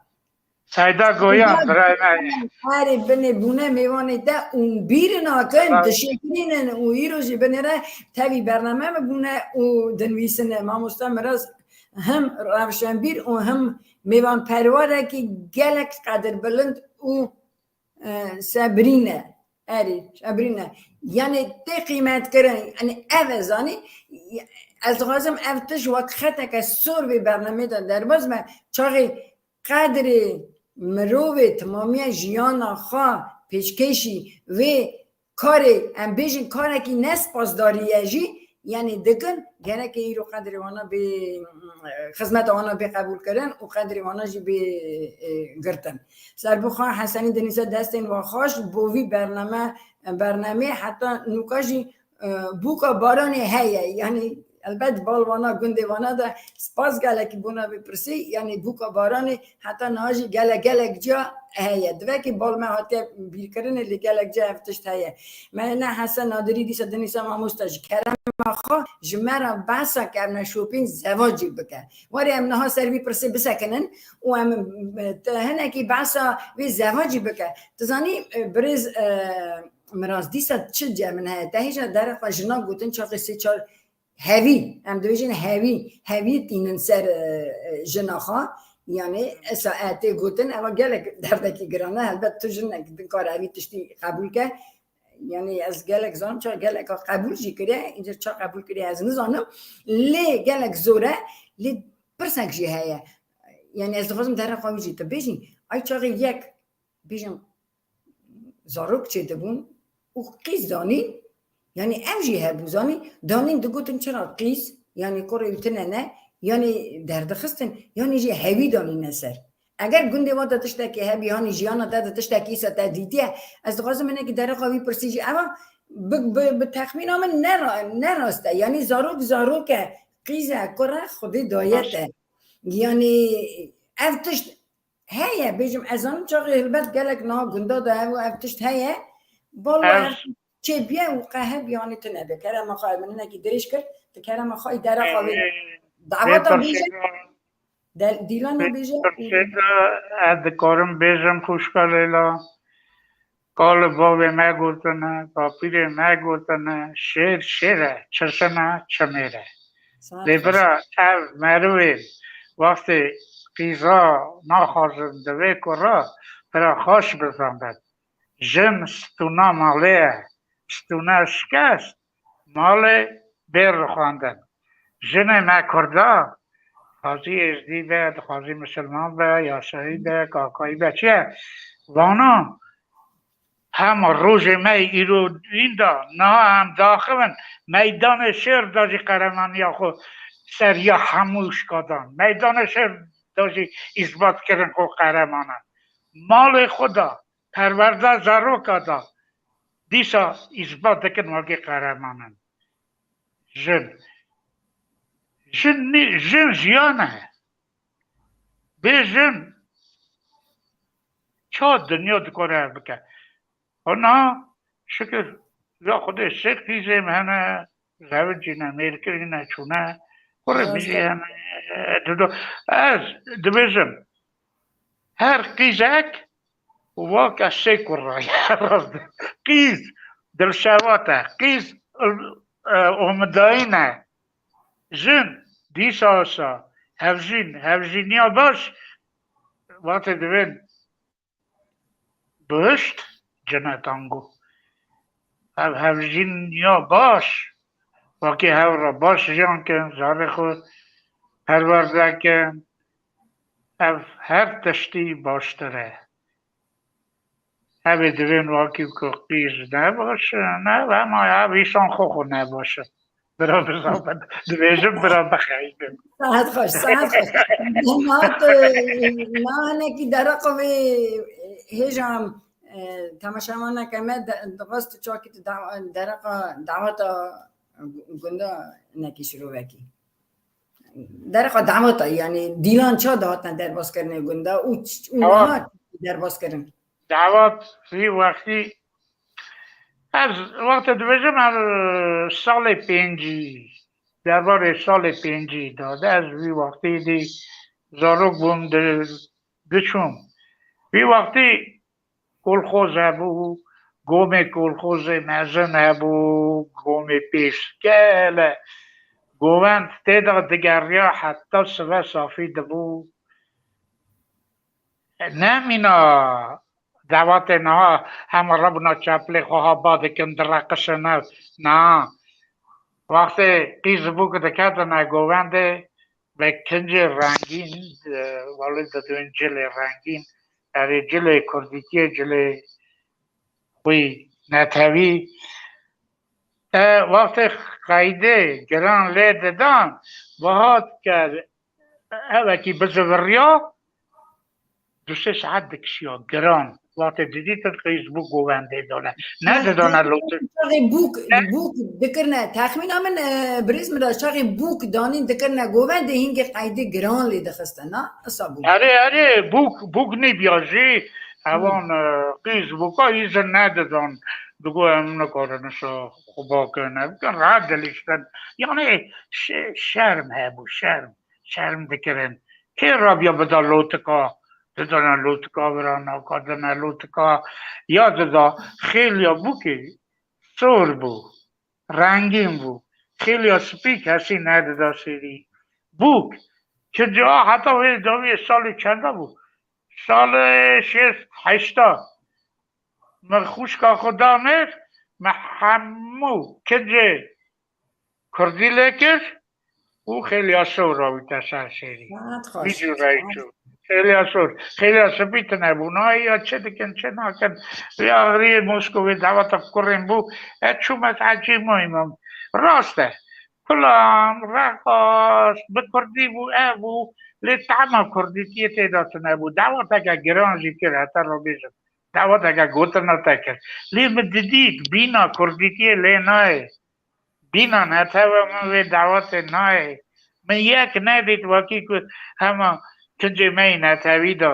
Seyda Goyan, birayê me. Erê, binê bûne mêvanê te û bîr nakin, dişêkirînin û îro jî binêre tevî bername me bûne û dinivîsine. Mamosta Miraz him rewşenbîr û him mêvanperwerekî gelek qedirbilind û, e, sebrîn e. Erê, sebrîn e. Yanî tê qîmetkirin. Yanî ev e, zanî, ez dixwazim ev tişt wek xeteke sor vê bernameyê de derbas be. Çaxê qedrê mirovê, timamiya jiyana xwe, pêşkêşî vê karê, em bêjin karekî nespasdarî ye jî, yanî dikin, gereke îro qedrê wana bê, xizmeta wana bê qebûlkirin û qedrê wana jî bê, e, girtin. Serbixwe Hesenî dinivîse, destên we xweş bo vî bername, bernamê heta nûka jî, e, bûka baranê heye. Yanî elbet bal wana, gundê wana de spas gelekî bona vê pirsî, yanî bûka baranê heta niha jî gelek gelek ciya heye. Divekî bal me hatiye bîrkirinê, lê gelek ciya ev tişt heye. Me ne Hesen Nadirî dîsa dinivîse, mamosta, ji kerema xwe ji me re behsa kevneşopîn zevacî bike. Werê em niha ser vî pirsê bisekinin û em, e, te hinekî behsa vê zevacî bike. Tu zanî, e, birêz, e, Miraz, dîsa çi cem min heye? Te hêja dere xwe jina gotin, çaxê sê çar hevî, em dibêjin hevî, hevî tînin ser, e, e, jina xwe. Yani esa e tê gotin, eva gelek derdekî giran e. Helbet tu jinek din kare evî tiştî qebûl ke. Yani ez gelek zanim ça gelek qebûl jî kiriye, înca ça qebûl kiriye ez nizanim. Lê gelek zor e, lê pirsek jî heye. Yani ez dixwazim dere xwe wî jî tu bêjî. Ay çaxê yek bêjim zarok çêdibûn û qîz danîn, yani ev jî hebû, zanî, danîn digotin çira qîz, yani kurê wî tune ne, yani derdixistin, yani jî hewî danîne ser. Eger gundê we de tiştekî hebî, yani jiyana te de tiştekî îsa te dîtiye, ez dixwazim hinekî dereqa wî pirsî jî eva, bi, bi, bi texmîna min ne ra-, ne rast e. Yani zarok zarok e, qîz e, kur e, Xwedê daye te. Yani ev tişt heye, bêjim, ez zanim çaxê hilbet gelek niha gunda de ev û ev tişt heye. Balo ev çêbiye û qe heb yani tune be. Kerema xwe, min hinekî dirêj kir, tu kerema xwe îdare xwe vê daweta bêje. Del-, Dîlana bêje û ez dikarim bêjim xwişka Leyla. Kalê bavê me gotine, bapîrê me gotine, şêr şêr e, çirkin e, çimêr e. Lê bira ev merivê wextê qîza naxwazin divê ku ra bira xweş bizanbin. Jin stûna malê ye, stûna şikest, malê bê rixwendin. Jinê me kurda, dixwazî êzdî be, dixwazî misilman be, yasayî be, kakayî be, çi ye? Vana, hema rojê me îro înda, niha em daxivin, meydanê şêr da jî qeremaniya xwe ser ya hemû şikadan. Meydanê şêr da jî îsbat kirin ku qereman e. Malê xwe da, perwerda zaroka da, dîsa îsbat dikin wekî qereman in. Jin. Jin nî-, jin jiyan e. Bê jin ça dinya dikare ev bike? Ona şikir, ya Xwedê sê qîzê me hene, zewicîne, mêrkirîne, çûne, kurê min jî hene, dido. Ez dibêjim, her qîzek wake sê kurra ye. Rast e. Qîz dilşewat e, qîz, e, umidayîn e. Jin dîsa wisa, hevjîn, hevjîniya baş, wate divên bihişt cinetan go. Ev hevjîniya baş, wekî hev re baş jiyan kin, zarê xwe perwerde kin, ev her tiştî baştir e. Ev ê divên wekî ku qîz ne baş e, ne, ema ev îsan xwe xwe ne baş e. Bira bizanbin. Dibêjim bira bixeyibin. Saet xweş, saet xweş. Nihat, e, niha hinekî dereqa vê hêja, e, temaşevaneke me de-, dixwest tu çakî tu da-, dereqa daweta gunda hinekî şirovekî. Dereqa daweta, yani dîlan ça dihatine derbazkirinê gunda û ç-, û niha derbazkirin. Dawet vî wextî, ez wextê dibêjim, ev salê pêncî, derbarê salê pêncî de, de ez vî wextî dî zarok bûm, di-, diçûm. Vî wextî kolxoz hebû, gomê kolxozê mezin hebû, gomê pêşgele, govend tê de digeriya heta sibe safî dibû. Nemîna dawetê niha hema rebûna çeplê xwe haba dikin, direqişine. Na. Wextê qîz bûk diketine govendê, bi kincê rengîn, e, welê didin cilê rengîn, erê cilê kurdîtiyê, cilê xwî netewî. E, wextê qeydê giran lê didan, bihat ke evekî biziviriya, du sê saet dikişiya giran. Wextê didîtin qîz bû govendê dane. Ne didane lotir. Çaxê bûk, bûk dikirine. Texmîna min, e, birêz min re çaxê bûk danîn dikirine govendê hingê qeydê giran lê dixistin, na? Esa bûk. Erê, erê, bûk, bûk nîbiya jî. Evan, e, qîz bûka îzin nedidan. Digo em nikarin isa xwe bakin, ev bikin, rahat dilîştin. Yani şe-, şerm hebû, şerm. Şerm dikirin. Kê rabiya bida lotika? Didana lotika vira, naka dina lotika. Ya dida, xêliya bûkê sor bû, rengîn bû. Xêliya spî kesî nedida sêrî. Bûk, Kincê a heta wê dawiyê salê çenda bû? Salê şêst heyşta. Min xwişka xwe da mir, min hemû kincê kurdî lê kir û xêliya sor rawîte ser serî. Saet Wî xweş. Cûreyî çû. Xêliya sor. Xêliya spî tune bû. Nayê ya çi dikin, çi nakin. Vê axiriyê Moskovê daweta kurên bû. Ez çûm ez ecî moyî mam. Rast e. Kulam, reqas, bi kurdî bû, ev bû. Lê tema kurdîtiyê tê de tune bû. Daweteke giran jî kir, heta ro bêjim. Daweteke gotina te kir. Lê min didît, bîna kurdîtiyê lê nayê. Bîna netewe min vê dawetê nayê. Min yek nedît wekî ku hema kincê me yî netewî de.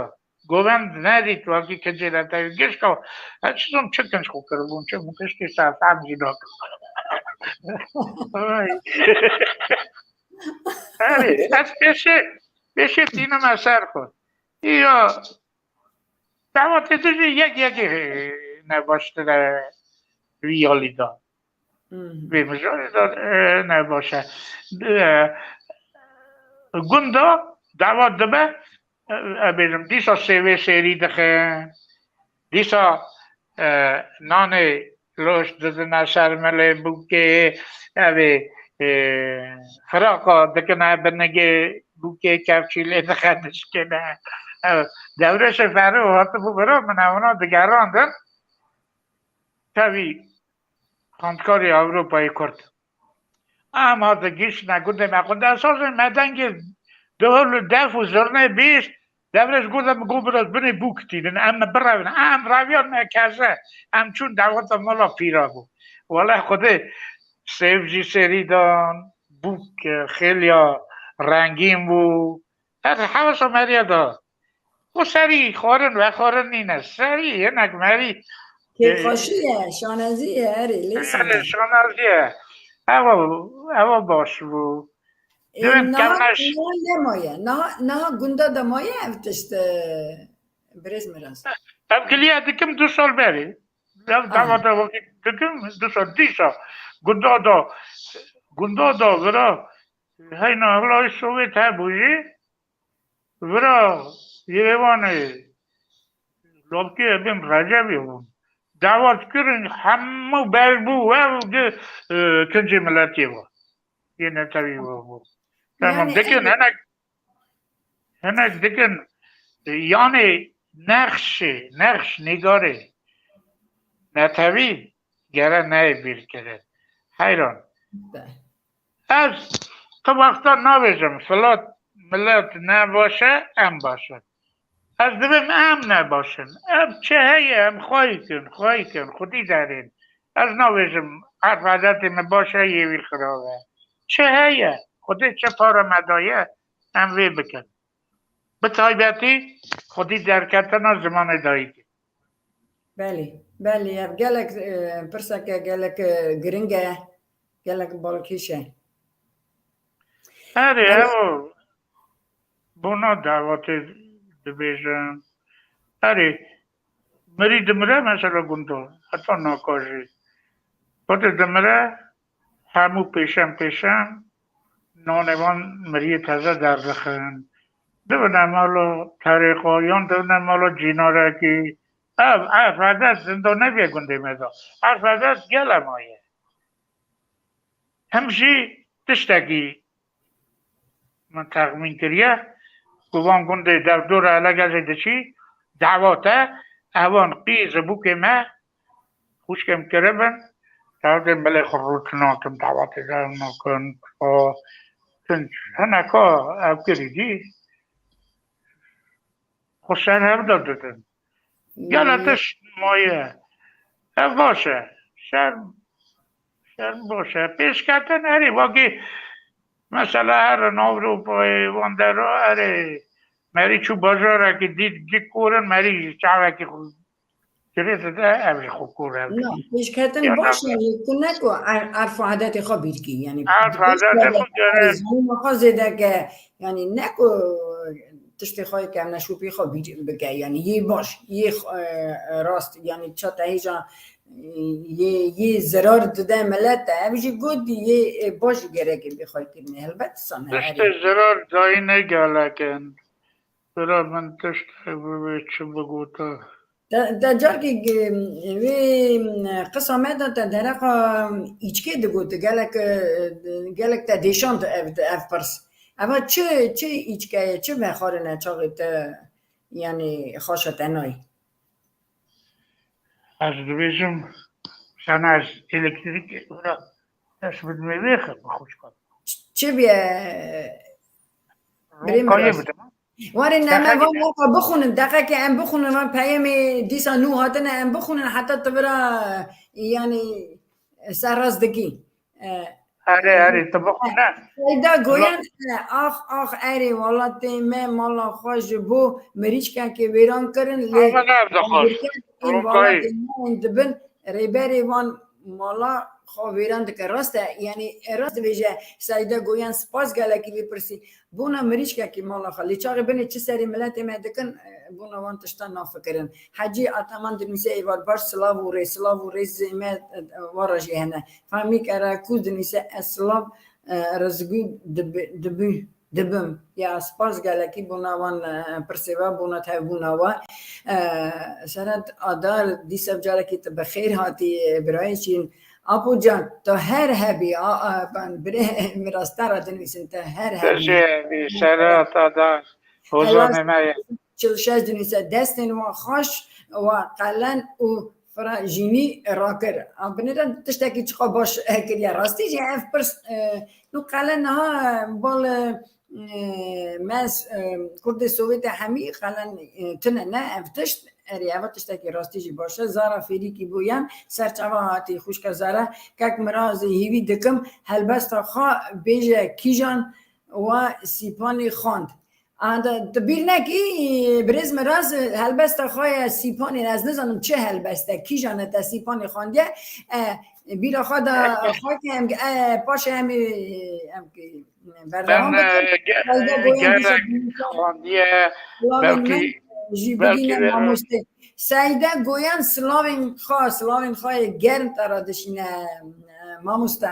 Govend nedît wekî kincê netewî. Gişka, ez çi zom çi kinc xwe kiribûn, çi min kiştî ser tam jî nakim. Ay. Erê, ez pêşê, pêşê tînime ser xwe. Îya, dawetê din jî yek yekê nebaştir e vî yalî de. Hı hı. Vê mijarê de, e, ne baş e. E, gunda dawa dibe, e, e, bêjim, dîsa sêvê sêrî dixin, dîsa, e, nanê loş didine ser milê bûkê, evê, e, firaqa dikine binigê bûkê, kevçî lê dixe dişkine. E, Dewrêşê Ferû hatibû bira min, evna digerandin. Tevî Xwendkarê Ewropayê Kurd. Em ha digihîştine gundê me. Gundê esasê me dengê dihol û def û zirnê bihîşt. Devrêj gundê min got, biraz binê bûk tînin. Em me birevin. Em reviyan me keze. Em çûn dewata mala pîra bû. Wele Xwedê sêv jî sêrî dan. Bûk, e, xêliya rengîn bû. Her hewsa meriya da. Xwe serî xwarin vexwarin nîne. Serî hinek merî, e, Kêfxweşî ye, şanezî ye, erê, lê Erê, sade. Şanezî ye. Ewa, ewa baş bû. Ê, Divên niha, kevneş. Niha nemaye. Niha, niha gunda de maye ev tişt, e, birêz Miraz. Ev kiliya dikim du sal berê. Ev Aha. Dava da vakit dikim du sal. Dîsa gunda da, gunda da vira heyna Hewlawê Sowêt hebû jî. Vira Yerevanê Lopkê Ebên Recebê bûn. Dawet kirin, hemû berbû, ev di, e, kincê miletê ve. Yê netewî ve bû. Tamam, Yani dikin, ev hinek, hinek dikin, e, yani nexşê, nexş nîgarê netewî gere neyê bîrkirin. Heyran. Be. Ez tu wexta nabêjim, filat milet ne baş e, em baş in. Ez dibêm em ne baş in. Ev çi heye, em xwayî kin, xwayî kin, xwedî derên. Ez nabêjim, erf edetê me baş e, yê wî xirab e. Çi heye? Xwedê çi para me daye, em vê bikin. Bi taybetî xwedî derketina zimanê dayikê. Belê, belê, ev gelek, e, pirseke gelek, e, giring e, gelek balkêş e. Erê, Belê. Ew bona dawetê dibêjin. Erê, mirî dimire mesela gundo, heta naka jî. Xwedê dimire, hemû pêşem pêşem nanê wan miriyê teze derdixin. Dibine mala terêqa yan dibine mala cînarekî. Ev, ev erf edet zinda nebiye gundê me de. Erf edet gele maye. Him jî tiştekî min texmîn kiriye ku van gundê dewdora Elegesê diçî, dawate, evan qîz û bûkê me, xwişkêm kiribin, dawetê milê xwe rût nakin, dawetê dev nakin, o, hineka ev kirî dî, xwe ser hev de didin. Gele tişt maye. Ev baş e. Şerm, şerm baş e. Pêşketin erê, wekî mesela herin Ewropayê, wan dero erê. Merî çû bajarekî dît, gik korin, merî çavekî xwe girê dide, ev jî xwe kor ev. Na, pêşketin Ya baş e, lê tu ne ku er-, erf û edetê xwe bîr kî, yanî Erf û edetê xwe gerek. Zanîna xwe zêde ke, yanî ne ku tiştê xwe ke neşopî xwe bîr bike, yanî yê baş, yê, e, rast, yanî ça te hêja yê, yê zirar dide milete. Ev jî got yê, e, baş jî gerek bê xweykirinê. Helbet sane erê. Tiştê zirar dayî ne gelek in. Bira min tiştek bibê çi bigota. Te, te carkê, e, wê, e, qisa me de te dereqa îçkê digot, gelek, e, gelek te dêşand ev, ev pirs. Eva çi, çi îçke ye, çi vexwarine çaxê te, yanî xaşa te nayê? Ez dibêjim, sana ez elektrîk wira dest bidimê vê xwe bi xwişka. Çi bîye? Birê min Ronkayê rast. Bidim. Warê neme van waka bixwînin, deqekê em bixwînin, van peyamê dîsa nû hatine, em bixwînin, heta tu vira, yanî, serrast dikî. E, Erê, erê, tu bixwîne. Seyda goyan, e, ax, ax, erê, welatê me mala xwe ji bo mirîşkekê wêran kirin, lê Ama ne dixwaz. Ên welatê me ên dibin, rêberê van mala xwe wêran dike. Rast e, yanî, e, rast dibêje, Seyda goyan, spas gelekî vê pirsî. Bona mirîşkekî mala xwe. Lê çaxê binê çi serê miletê me dikin, e, bona wan tiştan nafikirin. Hecî Ataman dinivîse êvar baş, silav û rê, silav û rêzê me, e, wara jî hene. Famî Kerakûz dinivîse ez silav, e, rizgû dibi-, dibû, dibim. Ya spas gelekî bona wan, e, pirsê we, bona tevbûna we. E, Serhat Adar, dîsa carekî tu bi xêr hatî, e, birayê şîrin. Apo can, tu her hebî, a, a, ben, birê min rasta re dinivîsin, tu her hebî. Te jê hebî, Serhat Adar, hozanê me ye. Çil şeş dinivîse, destên wan xaş, wa qelen û fira jînî rakir. A, binêre tiştekî çiqa baş, e, kiriye. Rastî jî ev pirs, e, nû qelen niha, e, bal, e, e, me, e, Kurdê Sowêtê hemî qelen, e, tune ne ev tişt. Erê, eva tiştekî rastî jî baş e. Zara Fêrîkî bû yan serçava hatî xwişka Zara. Kek Mirazê hîvî dikim helbesta xwe bêje kîjan wa Sîpanî xwend. Anda tu bîr nekî, birêz Miraz, helbesta xwe ye Sîpanê, ez nizanim çi helbest e, kîjan e te Sîpanê xwendiye. E, bîra xwe de xwe ke em, e, paşê em ê, em kî berdewam Ben, bikin. e, ge-, Seyda Goyan gelek dîsa xwendiye, silavên belkî, min jî belkî bigîne de mamostê. Seyda Goyan silavên xwe, silavên xwe yê germ te re dişîne, e, mamoste.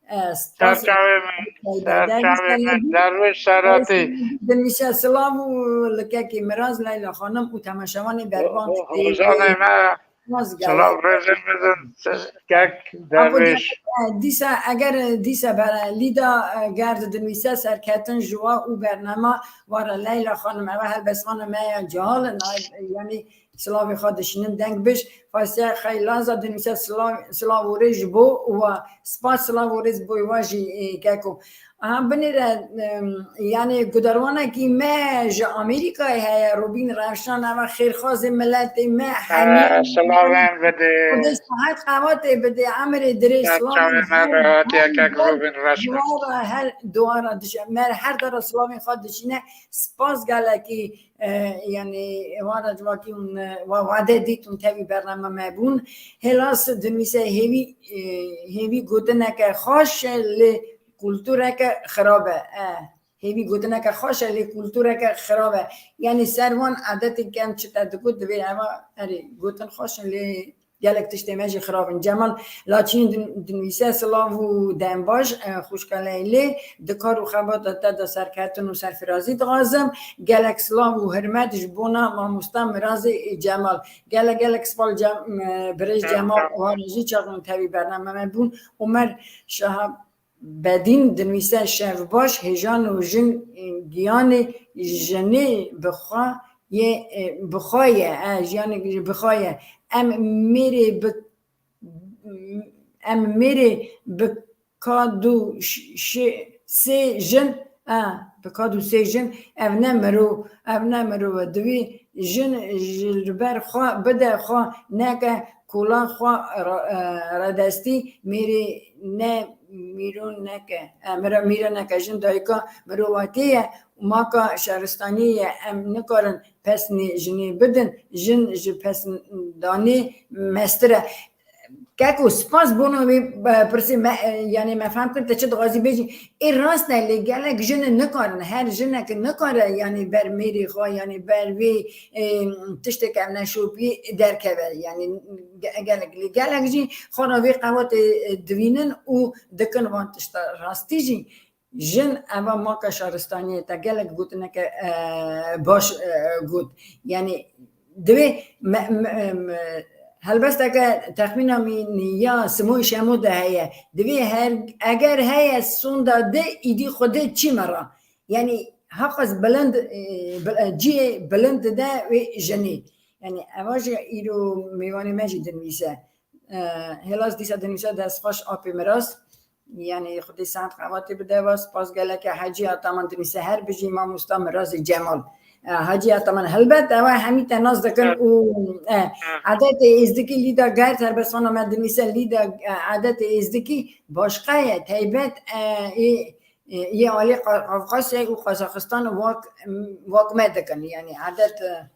E, spas. Serçavê min, Seyda, serçavê min, derviş Serhatî. Dinvîse silav û likekî Miraz, Leyla Xanim û temaşevanê berban. Ho-, ho-, hozanê me. Silav rêzê min din, kek Dervîş. Dîsa, eger dîsa bere Lîda, e, ger didinvîse serketin ji we û bernama wara Leyla Xanim, eva helbestvanê me ya cihal in, ay, yanî silavê xwe dişînin deng biş. Fasiye Xeylaza dinvîse silav, silav û rê ji bo we. Spas, silav û rê ji bo we jî, e, keko. Aha, binêre, em, yanî guderwanekî me ji Amerîkayê heye, Robîn Rewşan, eva xêrxwazê miletê me, hemî silavên bidê. Xwedê sihet qewatê bidê, emirê dirêj, silavên çavê me her, hatiye kek Robîn Rewşan. Duara her, duara dişe, me her dara silavên xwe dişîne, spas gelekî, e, yanî, wan re civakî hûn, e, wa wade dît hûn tevî bername me bûn. Hêlas dinvîse hêvî, e, hêvî gotineke xweş e, lê kultureke xirab e. E, hêvî gotineke xweş e, lê kultureke xirab e. Yanî ser van edetên kem çi te digot, divê eva, erê, gotin xweş in, lê gelek tiştê me jî xirab in. Cemal Laçîn din-, dinivîse, silav û dembaş, e, xwişka Leylê, di kar û xebata te de serketin û serfirazî dixwazim. Gelek silav û hirmet ji bona mamosta Mirazê Cemal. Gelek, gelek spas Cem-, e, birêz Cemal, û hane jî çaxin tevî bername me bûn. Omer Şaha Bedîn dinivîse, şev baş, hêjan û jin, e, giyanê jinê bi xwe yê, e, bi xwe ye, e, jiyanê bi xwe ye. Em mêrê bi, em mêrê bi kad û ş-, şê-, sê jin, e, bi kad û sê jin, ev ne mirov, ev ne mirov e. Divê jin ji li ber xwe bide xwe, neke kola xwe re-, e, redestî, mêrê ne mîro neke, e, mira-, mîra neke, jin dayika mirovatiyê ye û maka şaristaniyê ye. Em nikarin pesnê jinê bidin, jin ji pesndanê mestir e. Keko, spas bono wê, e, pirsê me, e, yanî me fehm kir te çi dixwazî bêjî. Ê rast e, lê gelek jin nikarin, her jinek nikare, yanî ber mêrê xwe, yanî ber vê, e, tiştê kevneşopî derkeve. Yanî ge-, gelek, lê gelek jî xwe re vê qewetê, e, divînin û dikin van tişta. Rastî jî jin eva maka şaristaniyê te gelek gotineke, e, baş, e, got. Yanî divê me, me, me, helbesteke texmîna min ya Simoy Şemo de heye. Divê her, eger heye sonda di, îdî xwedê çî me ra. Yanî heqas bilind, e, bil-, e, cihê bilind de wê jinê. Yanî eva jî îro mêvanê me jî dinivîse. E, hêlas dîsa dinivîse destxweş apê miras. Yanî Xwedê saet qevatê bide ve, spas gelek e. Hecî Ataman dinivîse her bijî mamosta Mirazê Cemal. E, Hecî Ataman, helbet ew hemî te nas dikin û, e, edetê êzdikî Lîda Gert, helbestxana me dinivîse Lîda, e, edetê êzdikî başqa ye, taybet, e, ê, ê, yê alî Qa-, Qafqasyayê û Qazaxistan wak, wak me dikin. Yanî edet, e,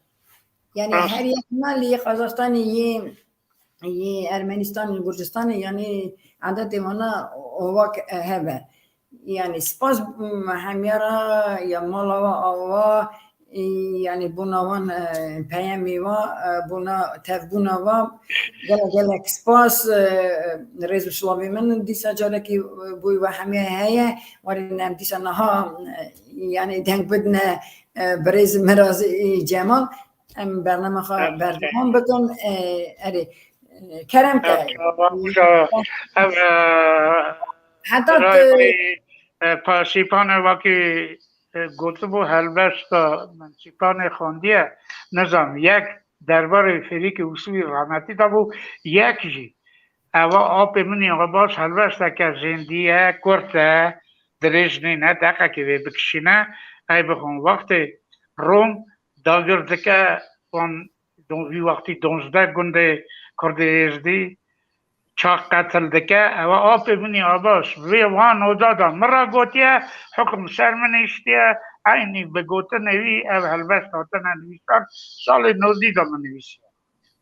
yanî her yek me li yê Qazaxstanê yê yê Ermenistanê, Gurcistanê, yanî edetê wana wak hebe. Yanî spas, m, hemiya ra ya mala wa ava, e, yanî bona wan, e, peyemê wa, e, bona tevbûna wa. Gelek gelek spas, e, rêz û silavê min dîsa carekî, e, boy we hemiya heye. Warê em dîsa niha, e, yanî deng bidine, e, birêz Mirazê Cemal. Em bername xwe berdewam bikin. E, erê, e, kerem ke. Ev, e, heta birayê tu wî, e, Paşîpanê wekî, e, gotibû, helbesta min Çîpanê xwendiye, nizam, yek derbarê Fêrîkê Ûsûyî rahmetî dabû, yek jî eva apê min ya baş helbesteke zêndî ye, kurt e, dirêj nîne, deqekê vê bikişîne, ey bixwin. Wextê Rom dagir dike, wan don-, vî wextî donzdeh gundê Kurdê Êzdî çax qetil dike. Ewa apê min ya baş vê wan oda da min ra gotiye, hukm ser min hiştiye, eynî bi gotinê wî ev helbest hatine nivîsar, salê nozdî da min nivîsiye.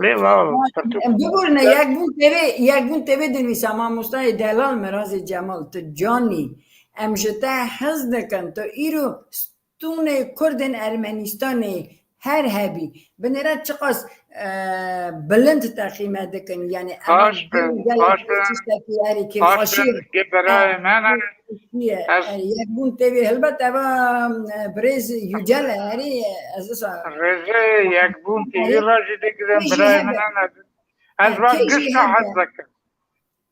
Lê va, pirtûk. Biborne, Yekbûn T V, Yekbûn T V dinivîsa mamostayê delal Mirazê Cemal, tu canî. Em ji te hez dikin, tu îro stûnê Kurdên Ermenistanê her hebî. Binêre çiqas, e, bilind te qîmet dikin. Yanî, eva baş be, gelek baş be. Tiştekî erê kêfxweşî ye. Baş be, ge birayê me ne. Kêfxweşî ye. Ez E, Yekbûn T V, helbet eva, e, birêz Yücel e, erê, ez wisa Rêzê Yekbûn T V ra jî digirim, birayê min ne. Ez va gişka hez dikim.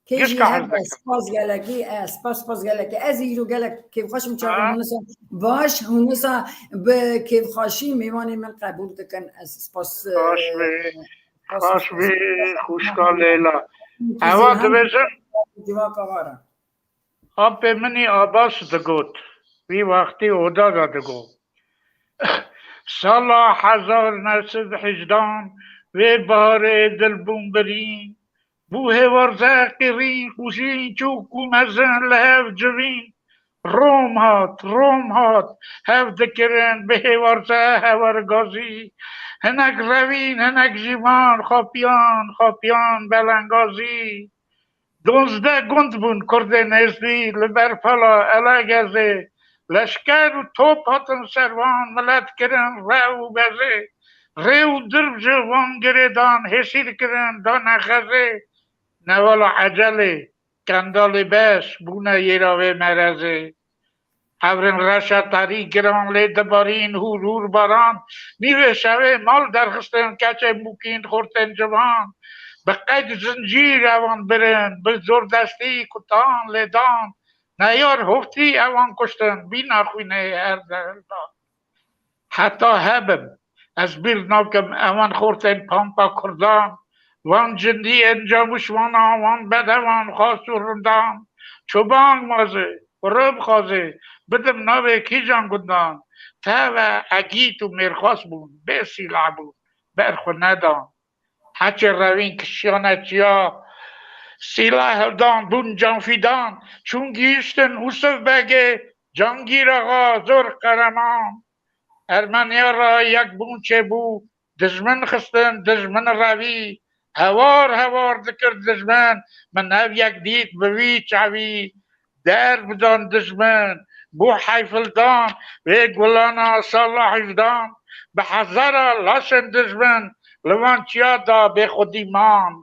Kê jî hebe, spas gelekî, e, spas, spas gelekî. Ez îro gelek kêfxweş im çaxê hûn wisa baş, hûn wisa bi kêfxweşî mêvanê min qebûl dikin. Ez spas, e, Baş be, spas, baş be, xwişka Leyla. Ewa dibêjin, civaka wa re. Apê min î Abbas digot, vî wextî oda de digot. Sala hezar neh sed hejdan, vê baharê dil bûn birîn, bû hêwarze qirîn, qûjîn, çûk û mezin li hev civîn. Rom hat, Rom hat, hev dikirin, bi hêwarze hewer gazî. Hinek revîn, hinek jî van, xapiyan, xapiyan belengazî. Donzdeh gund bûn Kurdên Êzdî li ber pala Elegezê. Leşker û top hatin ser wan, milet kirin rew û bezê. Rê û dirv ji wan girê dan, hêsîr kirin, dane xezê. Newala ecelê, kendalê beş, bûne yêra vê merezê. Hevrên reşa tarî giran lê dibarîn hûr hûr baran. Nîvê şevê mal derxistin keçê mûkîn xortên civan. Bi qeyd zincîr ewan birin, bi zordestî kutan lê dan. Neyar hoftî ewan kuştin, bîna xwînê her de hildan. Heta hebim, ez bîr nakim ewan xortên pampa kurdan. Wan cindî encamûş wana, wan bedewan xas û rindan. Çoban mazê, xurib xazê, bidim navê kîjan gundan. Teve egît û mêrxas bûn, bê sîlah bûn, ber xwe nedan. Heçê revîn kişiyane çiya, sîla hildan, bûn canfîdan. Çûn gihiştin Ûsiv Begê, Cangîr Axa, zor qereman. Ermeniya re yek bûn çêbû, dijmin xistin, dijmin revî. Hewar hewar dikir dijmin, min ev yek dît bi vî çavî. Derv dan dijmin, bû heyfildan, vê gulana sala hevdan, bi hezara laşên dijmin, li van çiya da bêxwedî man.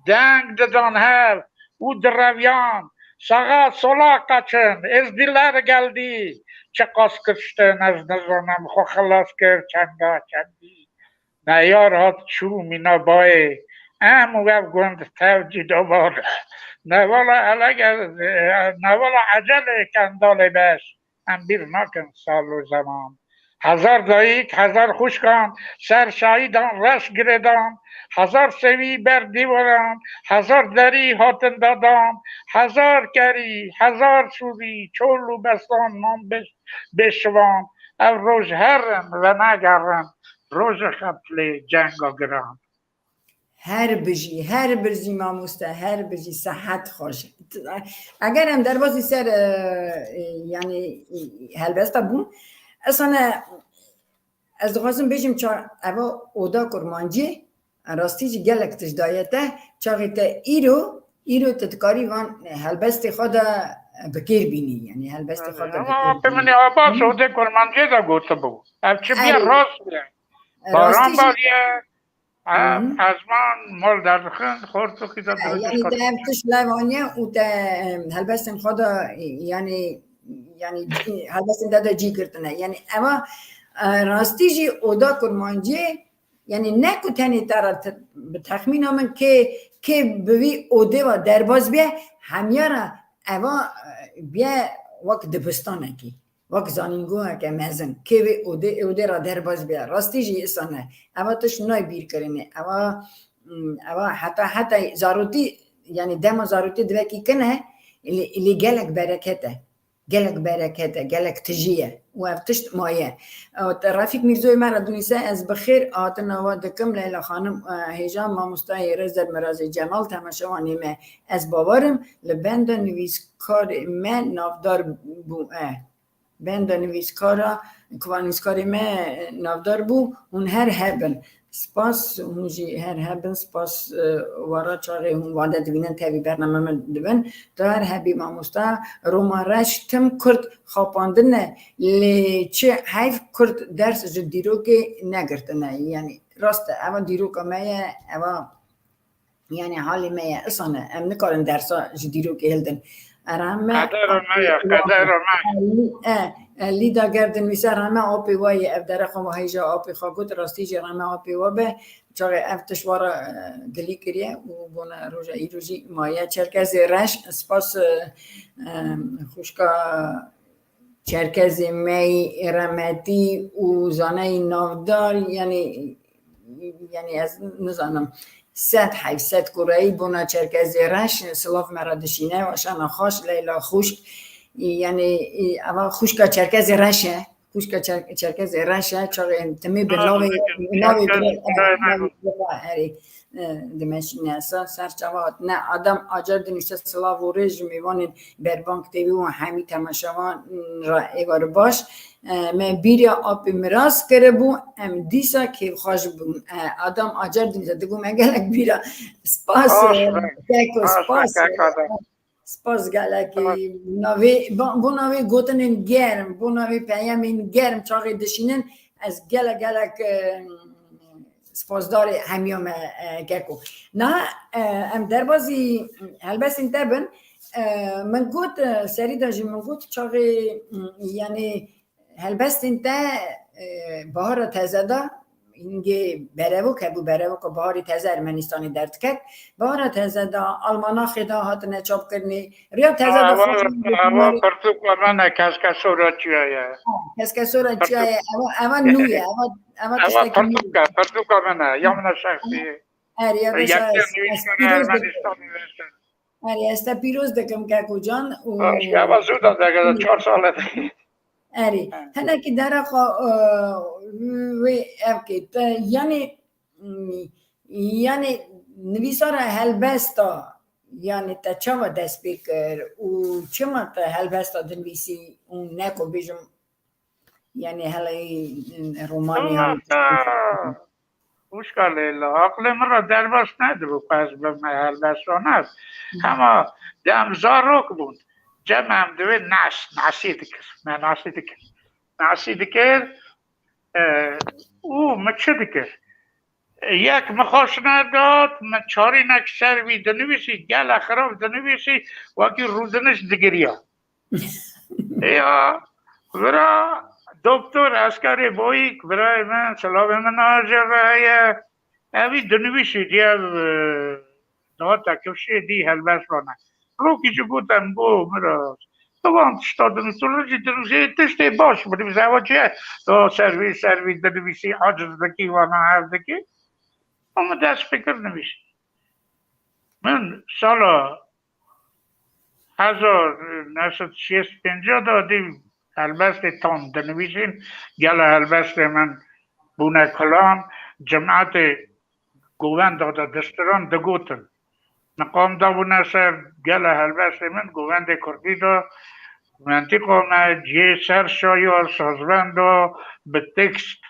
Deng didan hev û direviyan, saxa sola qaçin, êzdîler geldî, çiqas kiştin ez nizanim, xwe xilas kir çenda çendî. Neyar hat çû mîna bayê, em û ev gund tev cî dobar. Nevala elege, nevala ecelê kendalê beş, em bîr nakin sal û zeman. Hezar dayik, hezar xuşkan, ser şahîdan reş girêdan, hezar sewî ber dîwaran, hezar derî hatin dadan, hezar kerî, hezar sûrî, çol û bestan nan bêş-, bêşivan. Ev roj herin, venagerin, rojê xeflê, cenga giran. Her bijî, her bijî mamoste, her bijî, sehet xweş. Eger em derbazî ser, e, e, yanî, e, helbesta bûn, esane ez dixwazim bêjim ça eva oda kurmancî, rastî jî gelek tişt daye te, çaxê te îro, îro tu dikarî van helbestê xwe de bi kêr bînî, yanî helbestê xwe de bi Ama kêr apê bînî. Min ê Abbas odê kurmancê de gotibû. Ev çi bîye Erê. rast bîye. Rastî Baran jî bariye. Hı hı. Ezman mal derdixin, xortokî de E, dirêj yanî te ev tişt lev aniye û te, em, helbestên xwe de, e, yanî, yanî, helbestên te de cî girtine. Yanî eva, e, rastî jî oda kurmanciyê, yanî ne ku tenê te re te-, bi texmîna min kê, kê bi vî odê ve derbaz bê, hemiya re eva, e, bê wek dibistanekî. Wek zanîngoheke mezin, kê vê odê, odê re derbas bê. Rastî jî îsa ne. Eva tişt nayê bîrkirinê. Eva, mm, eva heta, heta zarotî, yanî dema zarotî divekî kin e, lê, lê gelek bereket e. Gelek bereket e, gelek tijî ye. Û ev tişt maye. E, te Refîk Mîrzoyê me re dinûse, ez bi xêr hatina we dikim, Leyla Xanim, e, hêja mamostayê Rêzdar Mirazê Cemal, temaşevanê me. Ez bawerim, li benda nivîskarê me navdar bû, e. Benda nivîskara, ku va nivîskarê me navdar bû, hûn her hebin. Spas, hûn jî her hebin, spas, e, wara çaxê hûn wade dibînin, tevî bername min dibin. Tu her hebî mamosta, Roma reş tim Kurd xapandine, lê çi heyf Kurd ders ji dîrokê negirtine. Yanî rast e, eva dîroka me ye, eva Yanî halê me ye, îsane, em nikarin dersa ji dîrokê hildin. Rehme Qedera me ye, qedera me ye. E, e, Lîda Gerdin wîse rehme apê wa ye, ev dere xwe wa hêja apê xwe got, rastî jî rehme apê wa be, çaxê ev tişt wa re, e, gilî kiriye û bona roja îro jî maye. Çerkezê reş, spas, e, e, xwişka Çerkezê me yî remetî û zaneyî navdar, yanî, yanî ez nizanim, sed heyf sed kureyî bona Çerkezê reş, silav me re dişîne, weşana xweş, Leyla xwişk, yanî, eva xwişka Çerkezê reş e, xwişka Çer-, Çerkezê reş e, çaxê timê bi navê, navê Çerkez, erê, e, dimeşîne. Sa-, serçava hatine. Adam Acar dinûse, silav û rêz ji mêvanên Berbang T V û hemî temaşevan re êvar baş. E, me bîra apê miras kiribû, em dîsa kêfxweş bûn. E, Adam Acar dinûse, digo me gelek bîra. Spas, Baş e, be. Keko, Baş be, spas, e, keko de. Spas gelekî. Spas. Navê, bo, bo navê gotinên germ, bo navê peyemên germ çaxê dişînin, ez gelek, gelek, e, spasdarê hemiya me, e, Keko. Niha, e, em derbazî helbestên te bin. E, min got, e, serî de jî min got, çaxê, m, yanî, Helbestên te, e, bahara teze de, hingê berevok hebû, berevoka baharê teze Ermenistanê derdiket. Bahara teze de, almanaxê de hatine çapkirinê. Riya teze de Ewa, xaç ewa pirtûka me ne, keskesora çiya ye. Ha, keskesora çiya ye. Ewa, ewa nû ye. Ewa, ewa Ewa tiştekî nû ye. Pirtûka, pirtûka me ne. Ya min e şexsî. Her ya beşa Yekê ez, ez nivîskara pîroz dikim. Ermenistanê veşe. Erê, ez te pîroz dikim, Keko can, û Baş, eva zû da dege de çar sal e. Erê, Ha. Hinekî dereqa, e, wê ev kê te, yanî, m, yanî nivîsara helbesta, yanî te çawa dest pê kir û çima te helbesta dinivîsî û ne ku bêjim, yanî hele, e, romanê Ama, ha. Xwişka Leyla, aqilê min re derbas nedibû ku ez bim helbestvanê. Hema dem zarok bûn. Cem em divê nas, nasî dikir. Me nasî dikir. Nasî dikir, e, û min çi dikir? Yek min xweş nedat, min çarînek ser wî dinivîsî, gelek xirab dinivîsî, wekî rûdiniş digiriya. Ya, vira doktor Eskerê Boyîk, birayê min, silavê min a jê re heye. Evî dinivîsî diye, e, dihate kifşê dî helbestvanê. Rokî jî gotem, go, Miraz, tu van tişta dinivîsî, tu jî dinivîsî, tiştê baş binivîse, ewa çi ye? Tu ser vî, ser vî dinivîsî, aciz dikî, vana hev dikî. Ama dest fikir nivîsî. Min sala hezar neh sed şêst pênc de dî helbestê tam dinivîsîn. Gela helbestê min bûne kilam, cimetê govenda de distiran digotin. Min qam dabûne ser gela helbestê min govendê kurdî de, mentiqa me cihê ser şaya sazbenda bi tekst,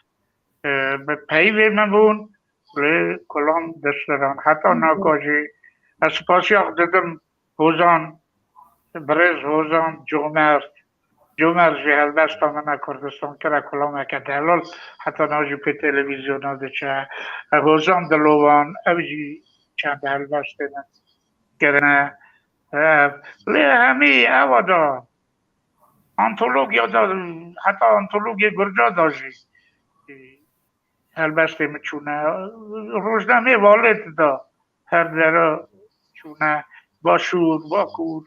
e, bi peyvê min bûn, li kilam distiran. Heta naka jî ez spasiya xwe didim Hozan, birêz Hozan Comert. Comert jî helbesta min a Kurdistankira kulameke delal. Heta niha jî pê televîzyona diçe. E, Hozan Dilovan, ew jî çend helbestê min kirine. E, lê hemî ewa da, antologiya da, heta antologiyê Gurca da jî, e, helbestê min çûne. Rojnameyê Valêt da her dera çûne. Başûr, Bakur.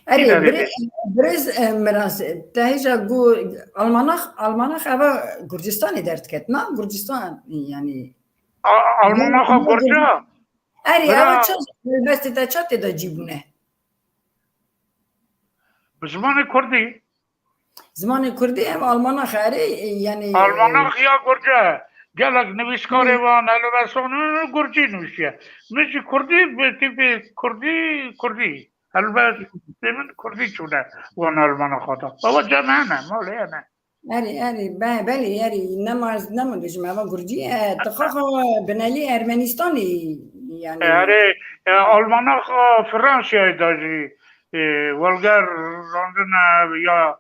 Erê, Kî derê birê-, dê? Birêz, e, Miraz, te hêja gu-, almanax, almanax eva Gurcistanê derdiket, na? Gurcistan, yani. A-, almanaxa Gurca? Erê, Bira. Eva çi helbestê te ça tê de cî bûne? Bi zimanê kurdî. Zimanê kurdî em almanax erê, e, yani, e, Almanax ya gurce. Gelek nivîskarê van, helbestvanê gurcî nivîsiye. Min jî kurdî, bi tîpê kurdî, kurdî. Helbestê min kurdî çûne van almanaxa da. Baba cem hene, malê hene. Erê, erê, be-, belê, erê, nema ez, nema dijim, eva gurcî, e, tu xwe xwe binelî Ermenistanê, yani. Erê, e, almanaxa Fransayê da jî, e, welger randine ya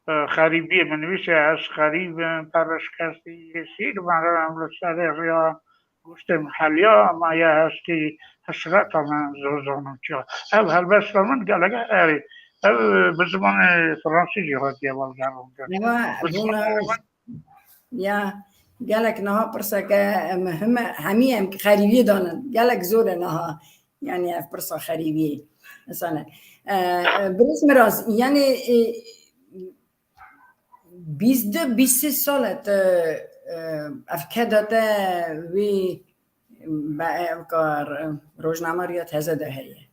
e, xerîbiyê min nivîse, ez xerîb im, perişkestî, sîr me re em li serê riya goştê min heliya, ama ya hestî hesreta min zor zanim çi ya. Ev helbesta min gelek erê. Ev bi zimanê fransî jî hatiye welgerandin. Eva, Bi zimanê bûna, min ya, gelek niha pirseke, em heme, hemî em xerîbiyê danin. Gelek zor e niha. Yani ev pirsa xerîbiyê. Mesela, e, e, Birêz Miraz, yani, e, bîst du, bîst sê sal e te, e, ev keda te wî be-, ev kar, e, rojname Riya Teze de heye.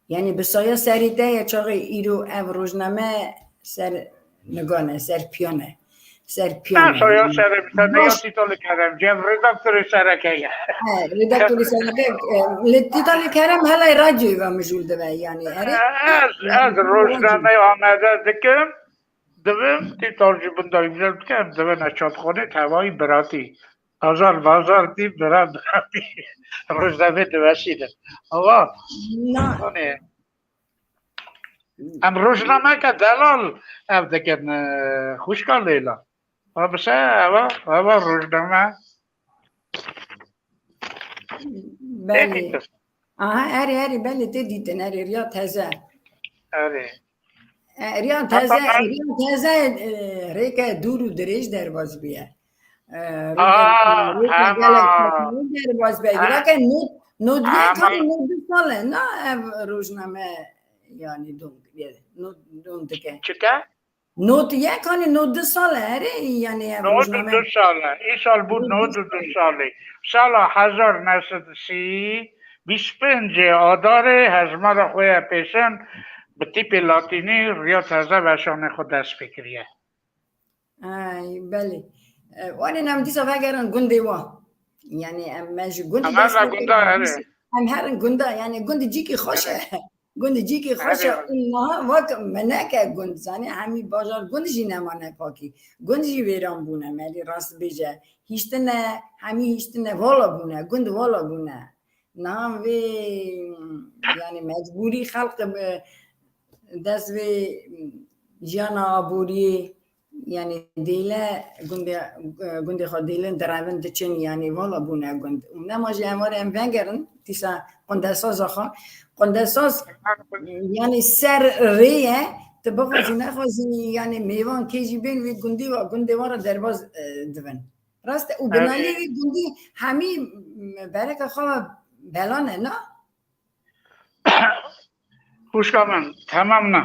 Yani bi saya serî te ye çaxê îro ev rojname ser nigan e, ser piyan e. Ser piyan e. Na saya serê bi te ne ya Tîtalî Kerem, cem redaktorê sereke ye. He, redaktorê sereke, e, li Tîtalî Kerem helay radyoyê ve mijûl dibe yani. Erê. Ez, ez rojnameya Amede dikim, dibim, Tîtal jî binda îmzel dikim, dibine çapxanê tevayî biratî. Azar bazar dî bira biratî. Rojnamê diweşînin. Ama, Na. hani, em rojnameke delal ev dikin, e, xwişka Leyla. Ha, bise, eva, eva rojname. Belê. Tê dîtin. Aha, erê, erê, belê, tê dîtin, erê, Riya Teze. Erê. E, Riya Teze, Riya Teze, e, rêke dûr û dirêj derbas bûye. E, rêke, Aha, rêke hema. Gelek derbas bûye. Girake nod, nod yek, hema, kanî nod du sal e, na, ev rojname, yani, dom, nod, dom dike. Çike? Nod yek, hani nod du sal e, erê, yani ev rojname. Nod du sal e. Îsal bû nod du salî. Sala hezar neh sed sî, bîst pêncê Adarê hejmara xwe ye pêşin bi tîpê latînî Riya Teze veşanê xwe dest pê kiriye. Ay, belê. E, wanê em dîsa vegerin gundê wa. Yani em, me ji gundê dest pê kirin. Em herin gunda, yani gundê cîkî xweş e. Gund cîkî xweş e û niha wek me neke gund, zanî hemî bajar gund jî nemane pakî. Gund jî wêran bûne, me lê rast bêje. Hiştine, hemî hiştine, vala bûne, gund vala bûne. Niha vê, yanî mecbûrî xelq bi dest vê jiyana aboriyê, yanî dêle gundê, gundê xwe dêlin direvin diçin, yanî vala bûne gund. Û nema jî em were em vegerin, dîsa qundesaza xwe. Qundesaz, yanî ser rê ye, tu bixwazî nexwazî, yanî mêvan kê jî bên wê gundî wa, gundê wa re derbaz, e, dibin. Rast e. Û binalî wê gundî hemî, m, bereke xwe bela ne, na? Xwişka min, temam ne.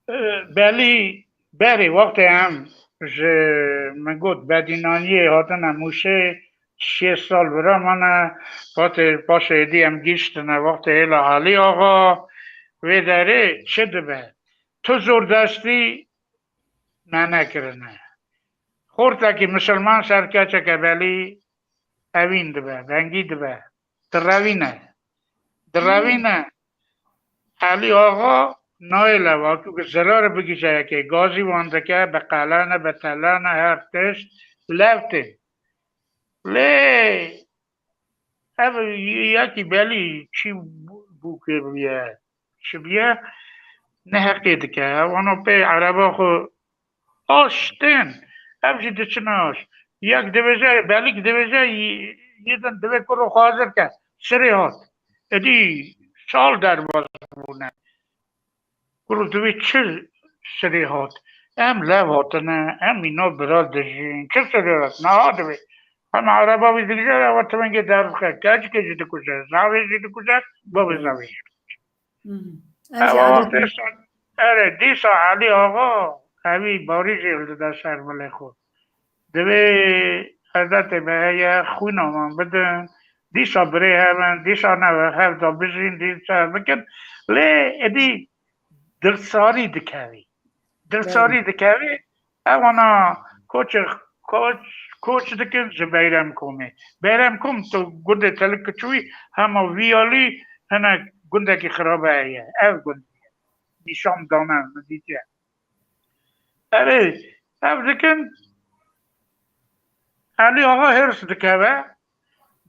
E, belî berê wextê em ji, min got, Bedînaniyê hatine Mûşê, şêst sal vira mane, wextê paşê êdî em gihiştine wextê hêla Elî Axa, wê derê çi dibe? Tu zordestî me nekirine. Xortekî misilman ser keçeke belî evîn dibe, vengî dibe, direvîne. Direvîne. Elî Axa nayê leva, çunke zirarê bigihîje yekê, gazî wan dike, bi qelane, bi telane, her tişt lev tê. Lê ev yekî belî çi bû kê bûye, çi bûye, neheqê dike. Wana pê ereba xwe aş tên, ev jî diçine aş. Yek dibêje, belîk dibêje, yê din divê kuro xwe hazir ke. Sirê hat. Êdî sal derbas bûne. Kuro divê çi sirê hat? Em lev hatine, em îna bira dijîn. Çi sirê hat? Niha divê. Hema ereba wî digije, ewa tivingê derdixe. Keçikê jî dikuje, zavê jî dikuje, bavê zavê jî dikuje. Hmm. Ev Ewa jî wextê adet ser, erê, dîsa Elî Axa, evî barî jî hildide ser milê xwe. Divê edetê me heye, xwîna me bidin, dîsa birê hev in, dîsa neve hev de bijîn, dîsa bikin. Lê êdî dilsarî dikevî. Dilsarî dikevî. Ewana koçê, koç, koç dikin ji Beyremkomê. Beyremkom tu gundê Telik Kiçûyî hema vî alî hinek gundekî xirabe heye. Ev gund nîşan dane, min dîtiye. Erê, ev dikin, Elî Axa hêrs dikeve,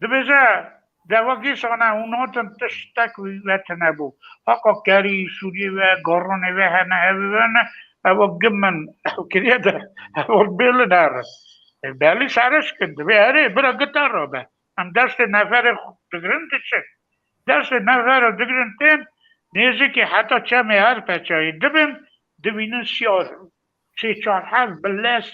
dibêje, deva gîsane hûn hatin tiştek wî ve tune bû. Haqa kerî, sûriyê ve, garonê ve hene, hevî ve ne, eva gim min ew kiriye de, eva bêlin herin. E, belî şerişkin, dibê erê, bira gita rabe. Em destê neferê xwe digirin diçin. Destê nefera digirin tên, nêzîkî heta çemê her peçayî dibin, dibînin siyah, sê çar heb bi lez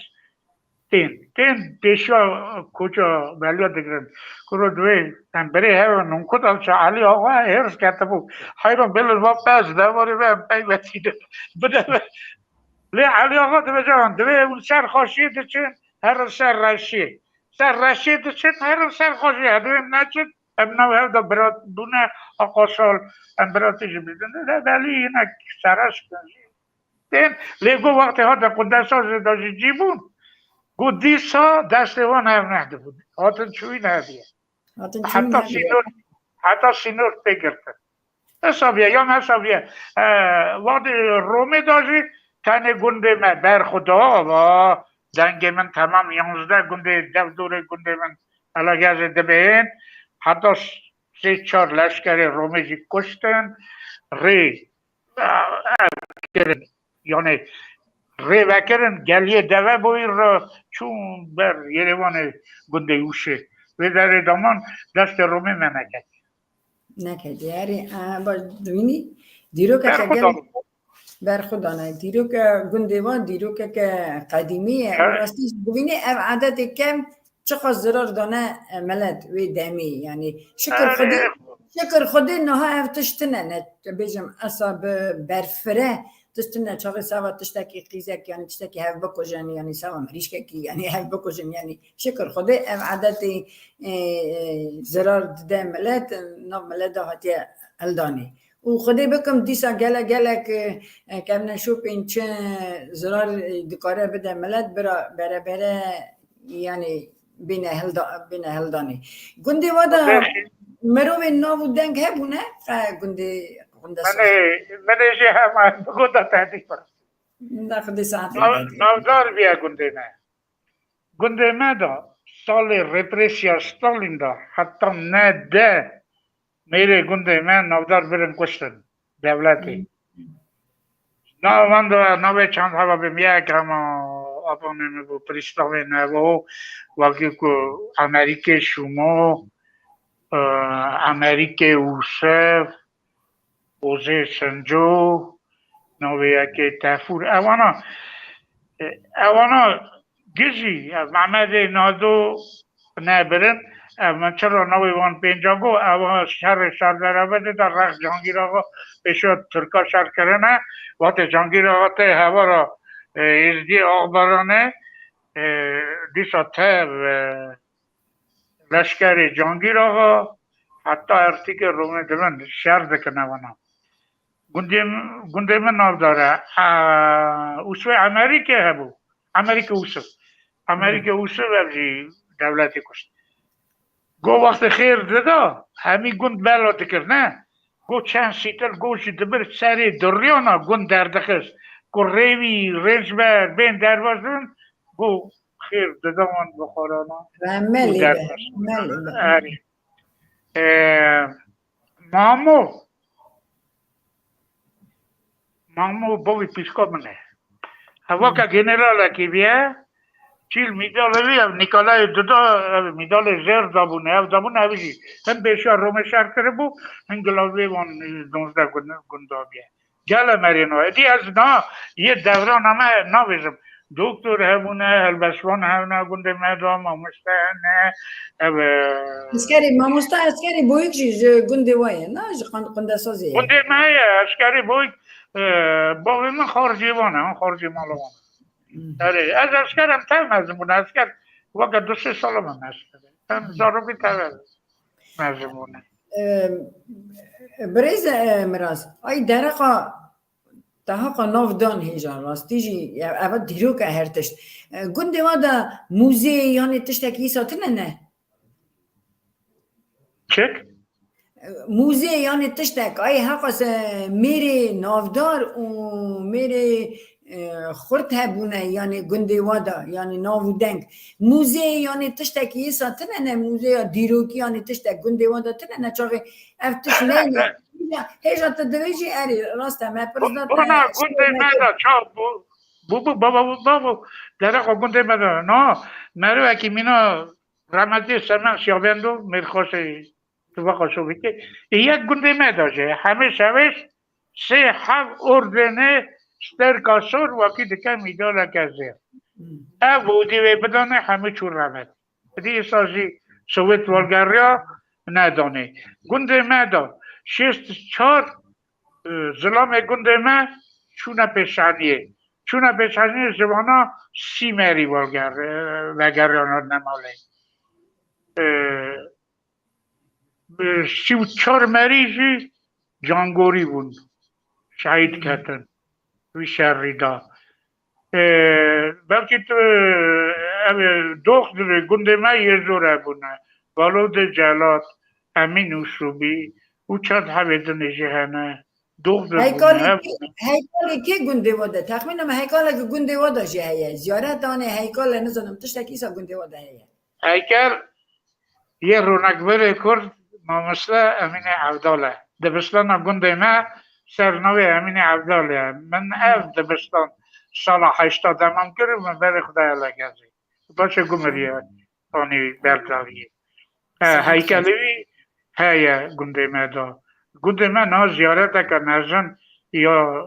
tên. Tên pêşiya koça Belîya digirin. Kuro divê em birê hev in, hûn ku de çi Elî Axa hêrs ketibû. Heyran bêlin va pez, devarê ve em pey ve tînin. Bide ve. Lê Elî Axa dibêje, divê hûn ser xaşiyê diçin, herin ser reşiyê. Ser reşiyê diçin, herin ser xaşiyê. Divê neçin, em nav hev de birat bûne, Aqa Sal, em biratî jî bidin. De belî hinek sereşkin jî. Tên, lê got wextê hate qundesazê de jî cî bûn. Got dîsa destê wan hev nehdibûn. Hatin çûyî neviye. Hatin çûyî Heta neviye. Sînor, heta sînor tê girtin. Hesabî ye, yan hesabî ye. E, wextê Romê de jî tenê gundê me berxwe da, va dengê min temam yanzdeh gundê, dev dorê gundê min elegezê dibên. Heta sê çar leşkerê Romê jî kuştin, rê, e, ev kirin. Yani rê vekirin, geliyê deve boyî re çûn ber Yerêvanê gundê Uşê. Vê derê daman destê Romê me neket. Neketî. Erê, e, baş, dibînî, dîrokeke Berxwe gelek dane. Berxwe dane. Dîroke gundê wan, dîrokeke qedîmî ye. Evet. Rastî dibînî ev adetê kevn çiqas zirar dane, e, milet wê demî. Yani şikir Erê. Xwedê, şikir Xwedê niha ev tişt tine, ne, bêjim esa bi berfire tişt tine, çaxê sava tiştekî qîzek, yani tiştekî hev bikujin, yani sava mirîşkekî, yani hev bikujin, yani şikir Xwedê ev adetê, e, e, zirar dide milet, nav milet de hatiye hildanê. Û Xwedê bikim dîsa gele-, gelek, e, e, kevneşopên çi zirar, e, dikare bide milet, bira bere bere, yani bîne hilda-, bîne hildanê. Gundê we de Xwedê mirovên nav û deng hebûne, e, gundê Xwendesozê. Min ê, min ê jê hema bi goda te dî pir. Nexdî saetê Nav-, navdar bîye gundê me. Gundê me de salê represiya Stalin de heta ne de mêrê gundê me navdar birin kuştin dewletê. Navê van de navê çend heva bim yek hema apanê min bû Prîstavê Nevo, wekî ku Amerîkê Şûmo, e, Amerîkê Ûsev, Ozê Sinco, navê yekê Tefûr. Ewana, e, ewana gijî, ev Mehmedê Nado nebirin. Ev min çira navê wan pênca got, ewa şerê şer derevê de rex Cangîr Axa pêşiya Tirka şer kirine. Wextê Cangîr Axa tê hevara, e, Êzdî Axbaranê, e, dîsa tev, e, leşkerê Cangîr Axa heta Ertîkê Romê dibin, şer dikine wana. Gundê, gundê min navdar e. E, Ûsvê Amerîkê hebû. Amerîkê Ûsv. Amerîkê Ûsv ev jî dewletê kuşt. Go wextê xêr dida, hemî gund bela dikir, ne? Go çend sîtil go jî dibir serê duriyana gund derdixist. Ku rêvî rêncber bên derbas dibin, go xêr dida wan bixwarana. Remelê be, remelê be. Erê. E, Mamo. Mamo bavê pîşka min e. Hevaka generalekî bîye, çîl mîdalê wî ev Nîkolayê dida, ev mîdalê jêr dabûne, ev dabûne ev jî. Hin pêşiya Romê şer kiribû, hin gilavê wan, e, donzdeh gun-, gunda bîye. Gele merîno. Êdî ez na yê devrana me nabêjim. Doktor hebûne, helbestvan hebûne, gundê me de mamoste hene, ev, e, Eskerî, mamosta Eskerî Boyik jî ji gundê we ye, na? Ji Qund-, Qundesozê ye. Gundê me ye, Eskerî Boyik, e, bavê min xarcê wan e, xarcê mala wan e. Erê, ez Esker em tev mezin bûne, Esker weke du sê sala min Esker. Em zarokî tev mezin bûne. Em, birêz, e, Miraz, ay dereqa Te haqa nav dan hêja, rastî jî, ev, eva dîrok e her tişt. E, gundê wa de mûzê yanê tiştekî îsa tine ne? Çik? E, mûzê yanê tiştek, ay haqa se mêrê navdar û mêrê, e, xurt hebûne, yanê gundê wa de, yanê nav û deng. Mûzê yanê tiştekî îsa tine ne, mûzê ya dîrokî yanê tiştek gundê wa de tine ne, çaxê ev tişt neyne. Hêja, hêja tu divê jî erê, rast e, me pirs da te. Bona gundê me de çav bû, bû, bû, baba, bû, baba, dereqa gundê me de. No, merivekî mîna remetî Semen Şiyabendo, mêrxoşê Tuvaqa Şovîkê, ê yek gundê me de jê, hemê şevêş sê hev ordênê sterka sor wekî dike mîdaleke zêr. Ev û divê bidane hemî çû remet. Dî îsa jî Sowêt wergeriya nedanê. Gundê me de şêst çar, e, zilamê gundê me çûne pêşaniyê. Çûne pêşaniyê ji vana sî merî werger-, e, vegeriyana nemalê. E, bi sî û çar merî jî cangorî bûn. Şehîd ketin. Wî şerî da. E, belkî tu, ev, dox divê gundê me yê zor hebûne. Balodê Celat, Emîn Ûsûbî û çend hebê dinê jî hene. Dox divê Heykalê kê, heykalê kê gundê we de? Texmîna me heykaleke gundê we de jî heye. Ziyaret danê heykale, nizanim tiştekî îsa gundê we de heye. Heykel yê ronakberê Kurd mamoste Emînê Evdal e. Dibistana gundê me ser navê Emînê Evdal e. Min ev dibistan sala heşta demam kir û min berê Xwedaya legezî. Paşê gumiriye, anî berdaviyê. He, heykelê wî heye gundê me de. Gundê me niha ziyareteke mezin ya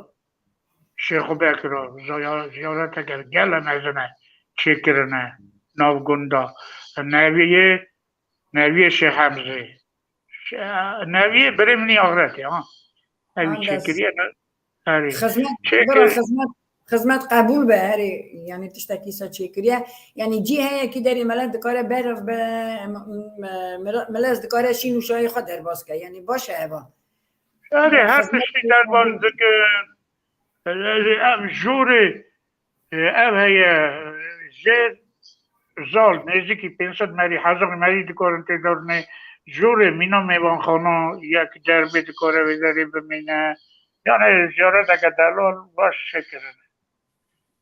Şêxo Bekir a, ziya-, ziyareteke gele mezin e çêkirine nav gunda. Neviyê, neviyê Şêx Hemzê. Şê-, neviyê birê min î axretê, ha. Ev çêkiriye, ne? Erê. Xizmet, Çêkir- bira xizmet, xizmet qebûl be, erê, yanî tiştekî îsa çêkiriye. Yanî cî heye kî derê melez dikare beriv be, m-, m-, mira-, melez dikare şîn û şayê xwe derbas ke. Yanî baş e eva. Erê, her tiştî derbas dikin. Ev jorê, e, ev heye, e, jêr zal, nêzîkî pênc sed merî, hezar merî dikarin tê darnê. jorê mîna mêvanxana, yek derbê dikare vê derê bimîne. Yani ziyareteke delal baş çêkirine.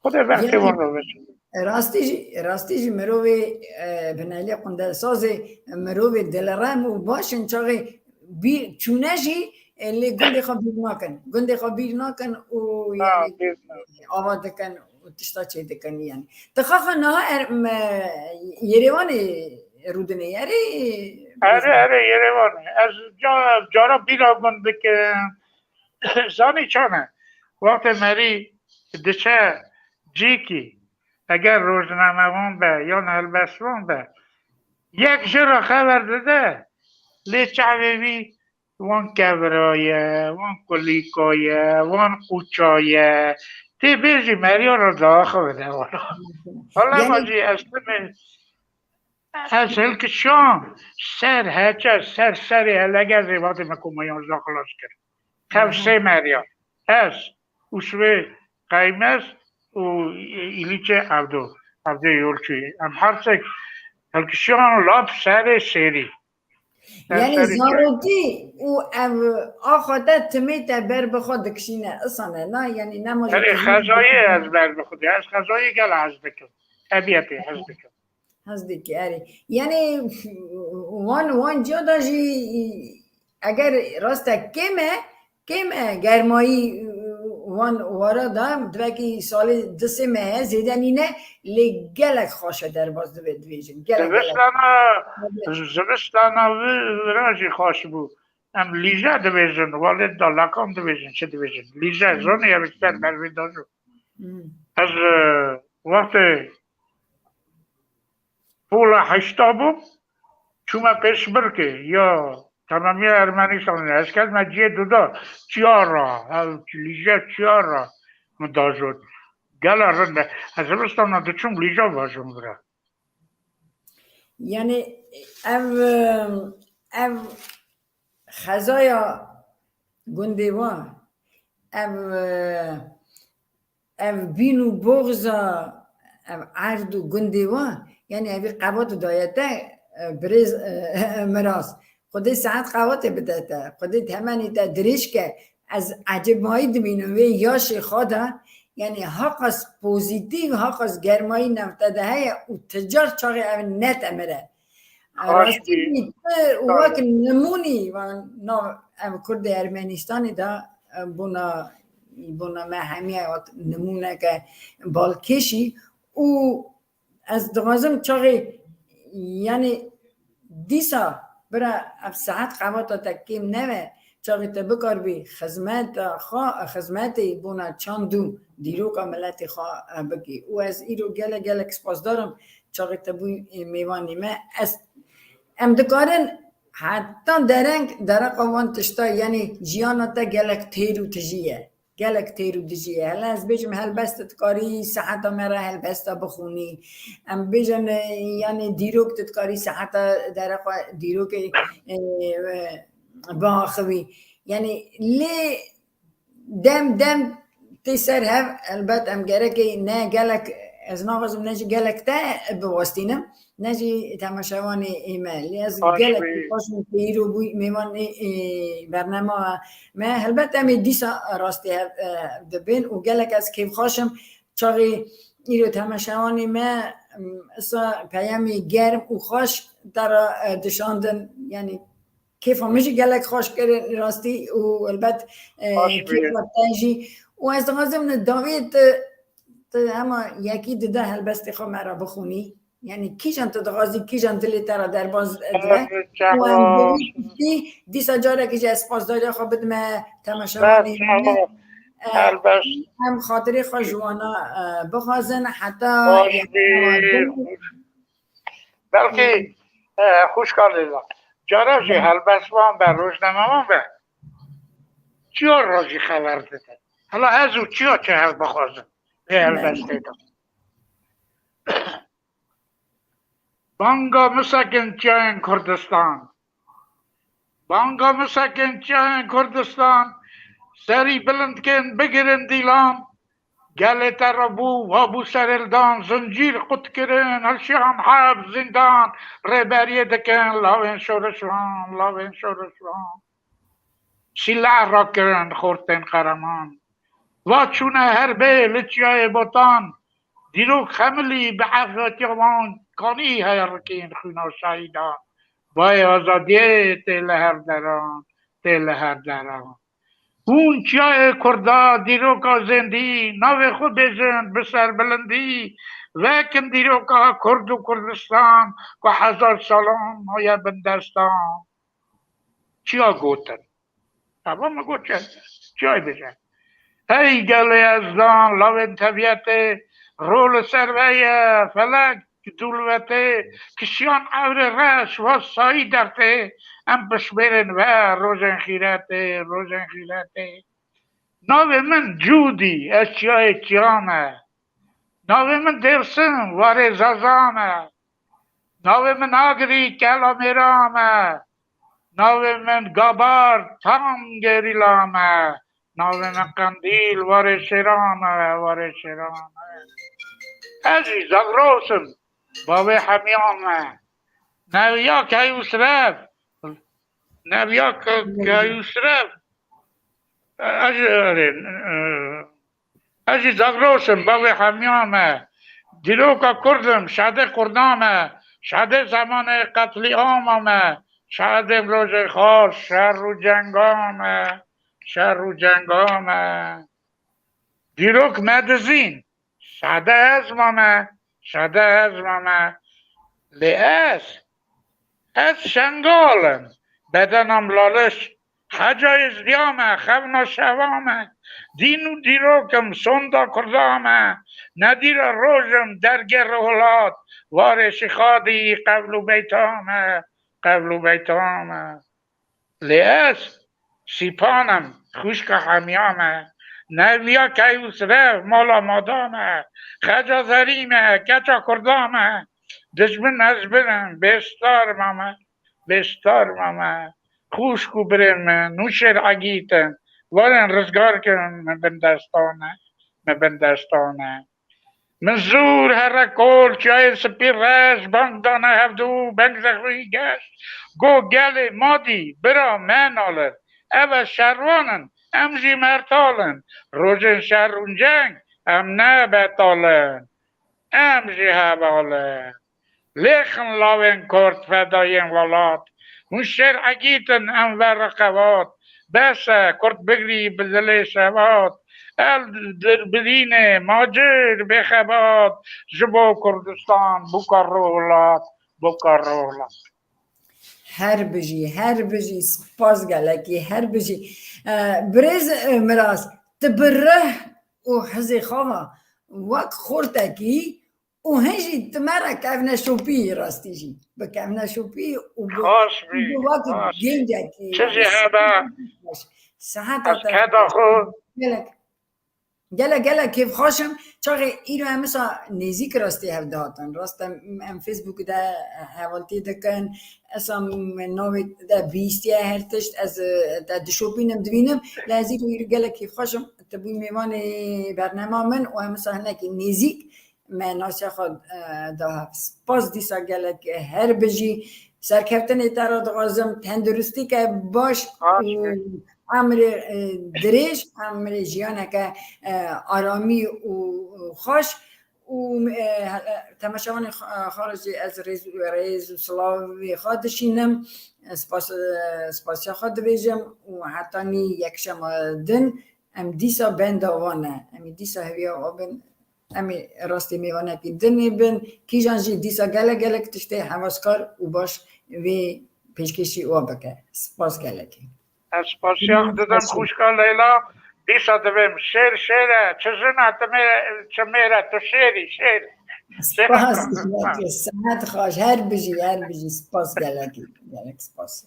Xwedê bextê wan re veşin. Rastî jî, rastî jî mirovê, e, binelî qundelsazê, mirovê dilrem û baş in çaxê bîr çûne jî, e, lê gundê xwe bîr nakin. Gundê xwe bîr nakin û Ha, yani bêhna. ava dikin û tişta çê dikin yani. Ti xaxa niha er, me, Yerêvanê rûdinê, erê? Erê, erê, Yerêvanê. Ez ca-, cara bîra gund dikim. Zanî çane? Wextê merî diçe cîkî, eger rojnamevan be yan helbestvan be, yek ji re xeber dide, lê çavê wî wan kevira ye, wan kulîka ye, wan qûça ye. Tê bêjî meriya re diaxivine wana. Wala Yani ma jî ez timê, ez hilkişan ser heçe, ser serê helege zêvatê me komayan za xilas kir. Tev Aha. sê meriya. Ez, Usvê Qeymes û Îlîçê Evdo. Evdê Yolçûyê. Em her sek hilkişan lap serê sêrî. Yani zarokî û ev axa te timê te ber bi xwe dikişîne, isane, na, yani nema jî Erê xezayê ez ber bi xwe de, ez xezayê gel hez dikim. Tebiyetê hez dikim. Hez dikî, erê. Yani wan, wan ciya da jî eger rastek kêm e, kêm e, germayî wan wara da, divekî salê di sê mehe zêde nîne, lê gelek xweş e derbas dibe, dibêjin. Gelek, gelek. Zivistana, zivistana vi-, vira jî xweş bû. Em lîje dibêjin, welê dalakan dibêjin, çi dibêjin? Lîje, Hmm. zonê ev ser bervê da jî. Hmm. Ez, e, wextê pola heşta bûm, çûme Pêşbirkê, ya temamiya Ermenistanê. Ez ketime cihê duda, çiya ra, ev lîje çiya ra min dajot. Gela rind e. Ez zivistana diçûm lîja vajim vira. Yani ev, ev xezaya gundê wa, ev, ev bîn û boxza, ev erd û gundê wa, yani evî qebat daye te, e, birêz, e, Miraz. Xwedê saet qewatê bide te. Xwedê temenê te dirêj ke. Ez ecêbmayî dimînim vê yaşê xwe de. Yani haqas pozîtîf, haqas germayî nav te de heye û ti car çaxê ev ne te mire. Rastî bî, tu wek nimûnî, van, nav, em Kurdê Ermenistanê de, em bona, bona me hemiye wek nimûneke balkêşî û ez dixwazim çaxê, yani dîsa bira ev saet qewata te kêm neve, çaxê te bikaribî xizmeta xwe, xizmetê bona çand û dîroka miletê xwe, e, bikî. Û ez îro gelek, gelek spasdar im çaxê te bûyî, e, mêvanê me. Ez, em dikarin heta dereng dereqa wan tişta, yani jiyana te gelek têr û tijî ye. Gelek têr û dijî ye. Hele ez bêjim helbest tu dikarî seheta me re helbesta bixûnî. Em bêjin, e, yani dîrok tu dikarî seheta dereqa dîrokê, e, e, biaxivî. Yani lê dem dem tê ser hev, elbet em gerekê ne gelek, ez naxwazim ne jî gelek te biwestînim. Ne jî temaşevanê ê me. Lê ez gelek xweş im ku îro bûy mêvanê, ê, bernama me. Helbet em ê dîsa rastî hev, e, dibên û gelek ez kêfxweş im. Çaxê îro temaşevanê me, m, isa peyamê germ û xweş te re, e, dişandin. Yani kêfa min jî gelek xweş kir rastî û helbet, e, kêfa te jî. Û ez dixwazim ni dawê tu, tu hema yekî dide helbestê xwe me re bixûnî. Yani kîjan tu dixwazî, kîjan dilê te re derbas dibe. Û em bi wî tiştî dîsa carekî jî ez spasdariya xwe bidime temaşevanê me. E, em xatirê xwe ji wana, e, bixwazin heta belkî, e, xwişka Leyla, cara jî helbestvan be, rojnamevan be, çiya re jî xeber didin. Hela ez û çiya çi hev bixwazin lê helbestê de. Banga misekin çiyayên Kurdistan. Banga misekin çiyayên Kurdistan. Serî bilind kin bigirin dîlan. Gelê te re bû, wa bû serhildan, zincîr qut kirin, hilşiyan heb zindan, rêberiyê dikin, lawên şoreşvan, lawên şoreşvan. Sîleh rakirin xortên qereman. Va çûne herbê li çiyayê Botan, dîrok xemilî bi efetiya wan, kanî heye rikên xwîna şehîdan. Bayê azadiyê tê li her deran, tê li her deran. Hûn çiyayê Kurda dîroka zêndî, navê xwe bêjin bi serbilindî, vekin dîroka Kurd û Kurdistan, ku hezar salan maye bindestan. Çiya gotin? Eva min got çi? Çiyayê bêje. Hey gelê ezdan, lawên tebiyetê, ro li ser ve ye, felek dûlvetê, kişiyan ewrê reş, va sayî dertê, em pişmêrên ve, rojên xîretê, rojên xîretê. Navê min Cûdî, ez çiyayê çiya me. Navê min Dêrsim, warê Zaza me. Navê min Agirî, kela mêra me. Navê min Gabar, tam gerîla me. Navê min Qendîl, warê şêra me, warê şêra me. Ez jî Zagros im, bavê hemiya me. Neviya Keyûsrev, neviya Ke-, Keyûsrev. Ez jî, erê, e, ez jî Zagros im, bavê hemiya me. Dîroka Kurd im, şadê Kurda me, şadê zemanê qetlîama me, şadê rojê xwe, şer û cenga me, şer û cenga me. Dîrok me dizîn, şade ez mame, şade ez mame. Lê ez, ez Şengal im, bedenam laliş, heca êzdiya me, xewna şeva me. Dîn û dîrok im, sonda Kurda me. Nedîra roj im, dergê rohilat, warê Şîxadî, qewl û beyta me, qewl û beyta me. Lê ez Sîpan im, xwişka hemiya me. Neviya Keyûsrev, mala mada me. Xeca zerî me, keça Kurda me. Dijmin ez bin im, bêstar mame, bêstar mame. Xwişk û birên min, nû şêr egîtin, warên rizgar kin, min bindestan e, min bindestan e. Min zûr here kol, çiyayê spî reş, bang dane hevdû, beng zexrî geş. Go gelê madî, bira me nalin. Ev e şervan in, em jî mertal in. Rojên şer û ceng, em ne betal in. Em jî heval in. Lêxin lawên Kurd fedayên welat. Hûn şêr egîtin em ver reqebat. Bes e, Kurd bigirî bi dilê şevat. El dirbirînê macir bêxebat. Ji bo Kurdistan, boka rohilat, boka rohilat. Her bijî, her bijî, spas gelekî, her bijî. E, birêz, e, Miraz, tu bi rih û hizê xwe ve wek xortekî û hin jî tu me re kevneşopî yî rastî jî. Bi kevneşopî û bi, Xweş bî, û bi wek xweş bî. Gencekî. Çi jî hebe, Siheta ez te keda xwe. Gelek, gelek, gelek kêfxweş im. Çaxê îro em wisa nêzîk rastî hev dihatin. Rast em, em Facebook de hevaltî dikin. Esa me navê te bihîstiye her tişt. Ez, e, te dişopînim, dibînim. Lê ez îro, îro gelek kêfxweş im. Tu bûyî mêvanê bernema min û em wisa hinekî nêzîk me nasiya xwe, e, da hev. Spas dîsa gelek, e, her bijî. Serkeftinê te re dixwazim, tenduristîke baş Baş û be. Emrê, e, dirêj, emrê jiyaneke, e, aramî û, û xweş û, e, he-, e, temaşevanê xwe, e, xwe re jî ez rêz, rêz û silavê xwe dişînim. Spas, e, spasiya xwe dibêjim û hetanî yekşema din em dîsa benda wan e. Em ê dîsa hêviya wan bin. Em ê rastî mêvanekî din ê bin. Kîjan jî dîsa gelek gelek tiştê hevazkar û baş vê pêşkêşî wan bike. Spas gelekî. Ez spasiya xwe didim xwişka Leyla. Dîsa divêm şêr şêr e. Çi jin e, tu mêr, çi mêr e, tu şêrî, şêr. Spas gelekî. Sehet xweş. Her bijî, her bijî. Spas gelekî. Gelek spas.